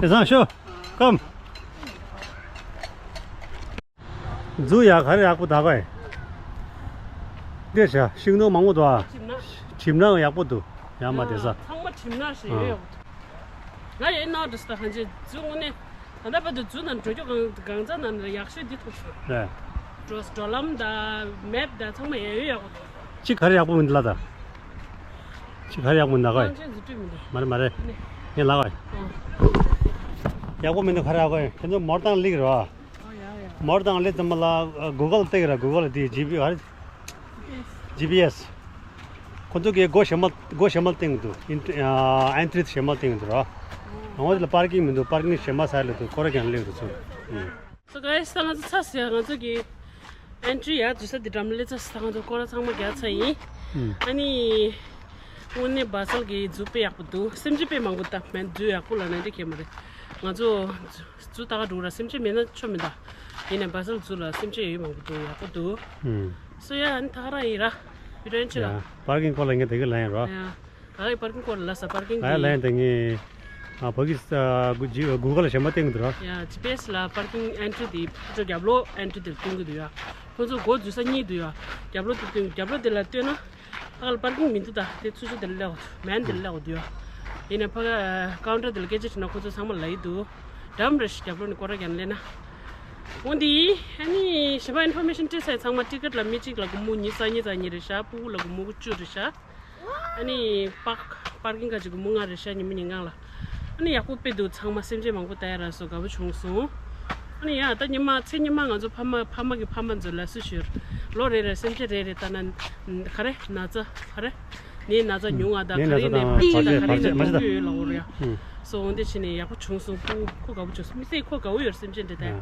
དེ་སང་ཤོ། Come. རྫུ་ཡ་ག་རེ་ཡག་པོ་ད་གོ་ཨེ། འདིར་བྱ་ཤིང་ནོར་མང་པོ་འདུག་ཨ། གྲིབ་ནག་ཡག་པོ་འདུག་ཡ་མ་དེ་ས། ཚང་མ་གྲིབ་ནག་ཞིག་ཡོད་ཡོད་འདུག་ང་ཡིན་ནོ་འདྲ་ས་ད་ཧན་ཅེ་རྫུ་དངོས་གནས་ད་ལྟ་བར་དུ་རྫུ་ནང་འགྲོ་རྒྱུ་གང་གང་ཚ་ནང་ནས་ཡག་ཤོས་འདི་ཐུག་སོང་། རེད། འགྲོ་འགྲོ་ལམ་དང་མེབ་དང་ཚང་མ་ཡག་ཡོད་ཡག་པོ་འདུག་གཅིག་ག་རེ་ཡག་པོ་མི་འདུག་ལ་ད། གཅིག་ག་རེ་ཡག་པོ་མི་འདུག་ག་ཨང་ཅན་ཟི་ཏུ་མི་འདུག་མ་རེད་མ་རེད། ངས་ལ་ག་ཡག་པོ་མི་འདུག་ག་རེ་ཡག་པོ་ཡིན་ཁྱེད་ཚོ་མོར་དང་ལིག་རེད་བ། མོར་དང་ལེ་ཙམ་ལ་གུ་གལ་སྟེགས་ར་གུ་གལ་དེ་ཇི་པི་ཨར། ཇི་པི་ཨེས། ཁོ་ཚོ་གིས་སྒོ་ཞྭ་མ་སྒོ་ཞྭ་མ་བཏིང་གི་འདུག་ཨེན་ཊི་ཨ་ཨེན་ཊི་རི་ཞྭ་མ་བཏིང་གི་འདུག་ར། ང་ཚོ་ལ་པར་ཀིང་མི་འདུག་པར་ཀིང་ཞྭ་མ་ཟ་ལ་འདུག་སྐོར་ར་རྒྱག་སླེབས་འདུག་ཚུར། ཨུ། So guys, ད་ང་ཚོ་ཚར་ཟེར་ང་ཚོ་གི་ཨེན་ཊི་རི་ཡར་འཛུལ་ས་དེ་འགྲམ་སླེབས་ཚར་ཟེར། ད་ང་ཚོ་སྐོར་ར་ཚང་མ་རྒྱག་ཚར་ཡིན། ཨུ། ཨ་ནི་དངོས་གནས་བ་སལ་གི་ཛུ་དཔེ་ཡག་པོ་འདུག་སེམས་ཅན་དཔེ་མང་པོ་བཏབ་མེད་ཛུ་ཡག་པོ་ལ་ནང་འདྲ་ཁྱད་མ་རེད། ང་ཚོ་ཛུ་ད་ག་འགྲོ་ར་སེམས་ཅན་མེད་ན་ཆོ་མི་འདུག་ཡིན་ནའི་བ་སལ་ཛུ་ལ་སེམས་ཅན་ཡོད་མང་པོ་འདུག་ཡག་པོ་འདུག་ཨུ། So yeah, ཨ་ནི་ད་ག་རང་ཡིན་ར། བི་ཌི་ཡོ་ཡིན་ཆེ་ལ། ཡ། པར་ཀིང་སྐོར་ལ་ངས་དེ་གི་ལན་ར། ཡ། ད་ག་པར་ཀིང་སྐོར་ལ་ས་པར་ཀིང་ལ་ཡ་གི་ལན་དེ་ངས་ཨ་ཕ་གི་ས་གུ་ཇི་གུ་གལ་ཞྭ་མ་བཏིང་གི་འདུག་ར། ཡ། ཇི་པི་ཨེ་སི་ལ་པར་ཀིང་ཨེན་ཊི་རི་དེ་ཕར་ཚུར་རྒྱབ་ལོགས་ཨེན་ཊི་རི་དེར་སྟོན་གི་འདུག་ཡ། ཁོ་ཚོ་སྒོ་འཛུལ་ས་གཉིས་འདུག་ཡ། རྒྱབ་ལོགས་དེ་སྟོན་རྒྱབ་ལོགས་དེ་ལ་སྟོན་ན། ཨ་ལ་པར་ཀིང་མི་འདུག་ད་དེ་ཚུར་ཚུར་དེ་ལ་སླེབས་འོ། མན་དེ་ལ་སླེབས་འོ་འདུག་ཡ། ཡིན་ན་ཕ་ག་ཀའུན་ཊར་དེ་ལ་སྐད་ཆ་དྲིས་ན་ཁོ་ཚོ་ཚང་མ་ལབ་ཡི་འདུག་འགྲམ་རེ་ཞིག་རྒྱབ་ལོགས་ནས་སྐོར་ར་རྒྱག་ནས་སླེབས་ན། འོ་འདི། ཨ་ནི་གཞན་པ་ཨིན་ཕོར་མེ་ཤན་སྤྲད་ས་ཡི་ཚང་མ་ཊི་ཀེ་ཊི་ལ་མི་གཅིག་ལ་སྒོར་མོ་ཉི་ཤུ་རྩ་གཉིས་རྩ་གཉིས་རེད་ཤག་སྤུ་གུ་ལ་སྒོར་མོ་དགུ་བཅུ་རེད་ཤག་ཨ་ནི་པར་པར་ཀིང་ཁ་ཅིག་སྒོར་མོ་ལྔ་རེད་ཤག་ཉི་མ་ཉིན་གང་ལ། ཨ་ནི་ཡག་པོ་དཔེ་འདུག་ཚང་མ་སེམས་ཅན་མང་པོ་ལྟ་ཡ་རག་སོང་། དགའ་པོ་བྱུང་སོང་། ཨ་ནི་ཡ་ད་ཉི་མ་ཚེ་ཉི་མ་ང་ཚོ་ཕ་མ་ཕ་མ་གི་ཕ་མ་ཚོ་ལ་སུ་ཞུ། ལོ་རེ་རེ་སེམས་ཅན་རེ་རེ་ལྟ་ན་ག་རེ་ན་ཚ་ག་རེ། ནད་ན་ཚ་ཉུང་བ་དང་ག་རེ་ནད་བར་ཆད་དང་ག་རེ་ནད་ཕོག་གི་ཡོད་ལབ་འོ་རེད་ཡ། སོ་འོ་འདི་བྱས་ནས་ཡག་པོ་བྱུང་སོང་། ཁོ་ཁོ་དགའ་པོ་བྱུང་སོང་། མི་ཚེ་ཁོ་དགའ་པོ་ཡོད་སེམས་ཅན་འདི་ལྟ་ཡ།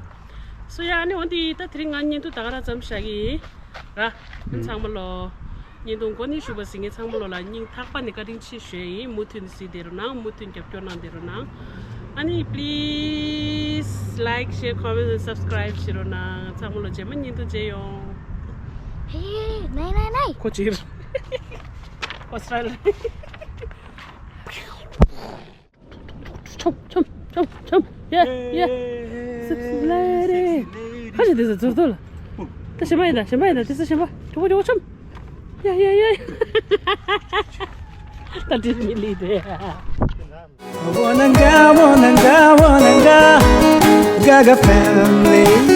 སོ་ཡ་ཨ་ནི་འོ་འདི་ད་དེ་རིང་ང་བརྙན་ཐུང་ད་ག་རང་ཙམ་བཞག་གི་ཡིན་ར། ཚང་མ་ལོ། བརྙན་ཐུང་འགོ་ནས་ཞུ་བ་ཟིན་ངེས་ཚང་མ་ལོ་ལ་སྙིང་ཐག་པ་ནས་བཀའ་དྲིན་ཆེ་ཞུ་ཡ་ཡིན། མུ་མཐུད་ནས་གཟིགས་བསྡད་རོགས་གནང་། མུ་མཐུད་རྒྱབ་སྐྱོར་གནང་བསྡད་རོགས་གནང་། ཨ་ནི་please like, share, comment and subscribe བྱེད་རོགས་གནང་། ཚང་མ་ལོ་རྗེས་མ་བརྙན་ཐུང་མཇལ་ཡོང་། ཧེ་ནའི་ནའི་ནའི། ཁོ་ཅིར། ཨོ་སི་ཊྲེ་ལི་ཡ། ཆོམ་ཆོམ་ཆོམ་ཆོམ། ཡ་ཡ། སིབ་སིབ་ལ་རེ། ཁ་ཅིག་དེ་ཚོ་ཚོར་ཐོག་ལ། ད་གཞན་པ་ཡིན་ད་གཞན་པ་ཡིན་ད་དེ་ཚོ་གཞན་པ། གྲོགས་པོ་གྲོགས་པོ་ཆོམ། ཡ་ཡ་ཡ། ད་དྲིལ་མི་ལི་དེ། Wananga, wananga, wananga, Gaga family.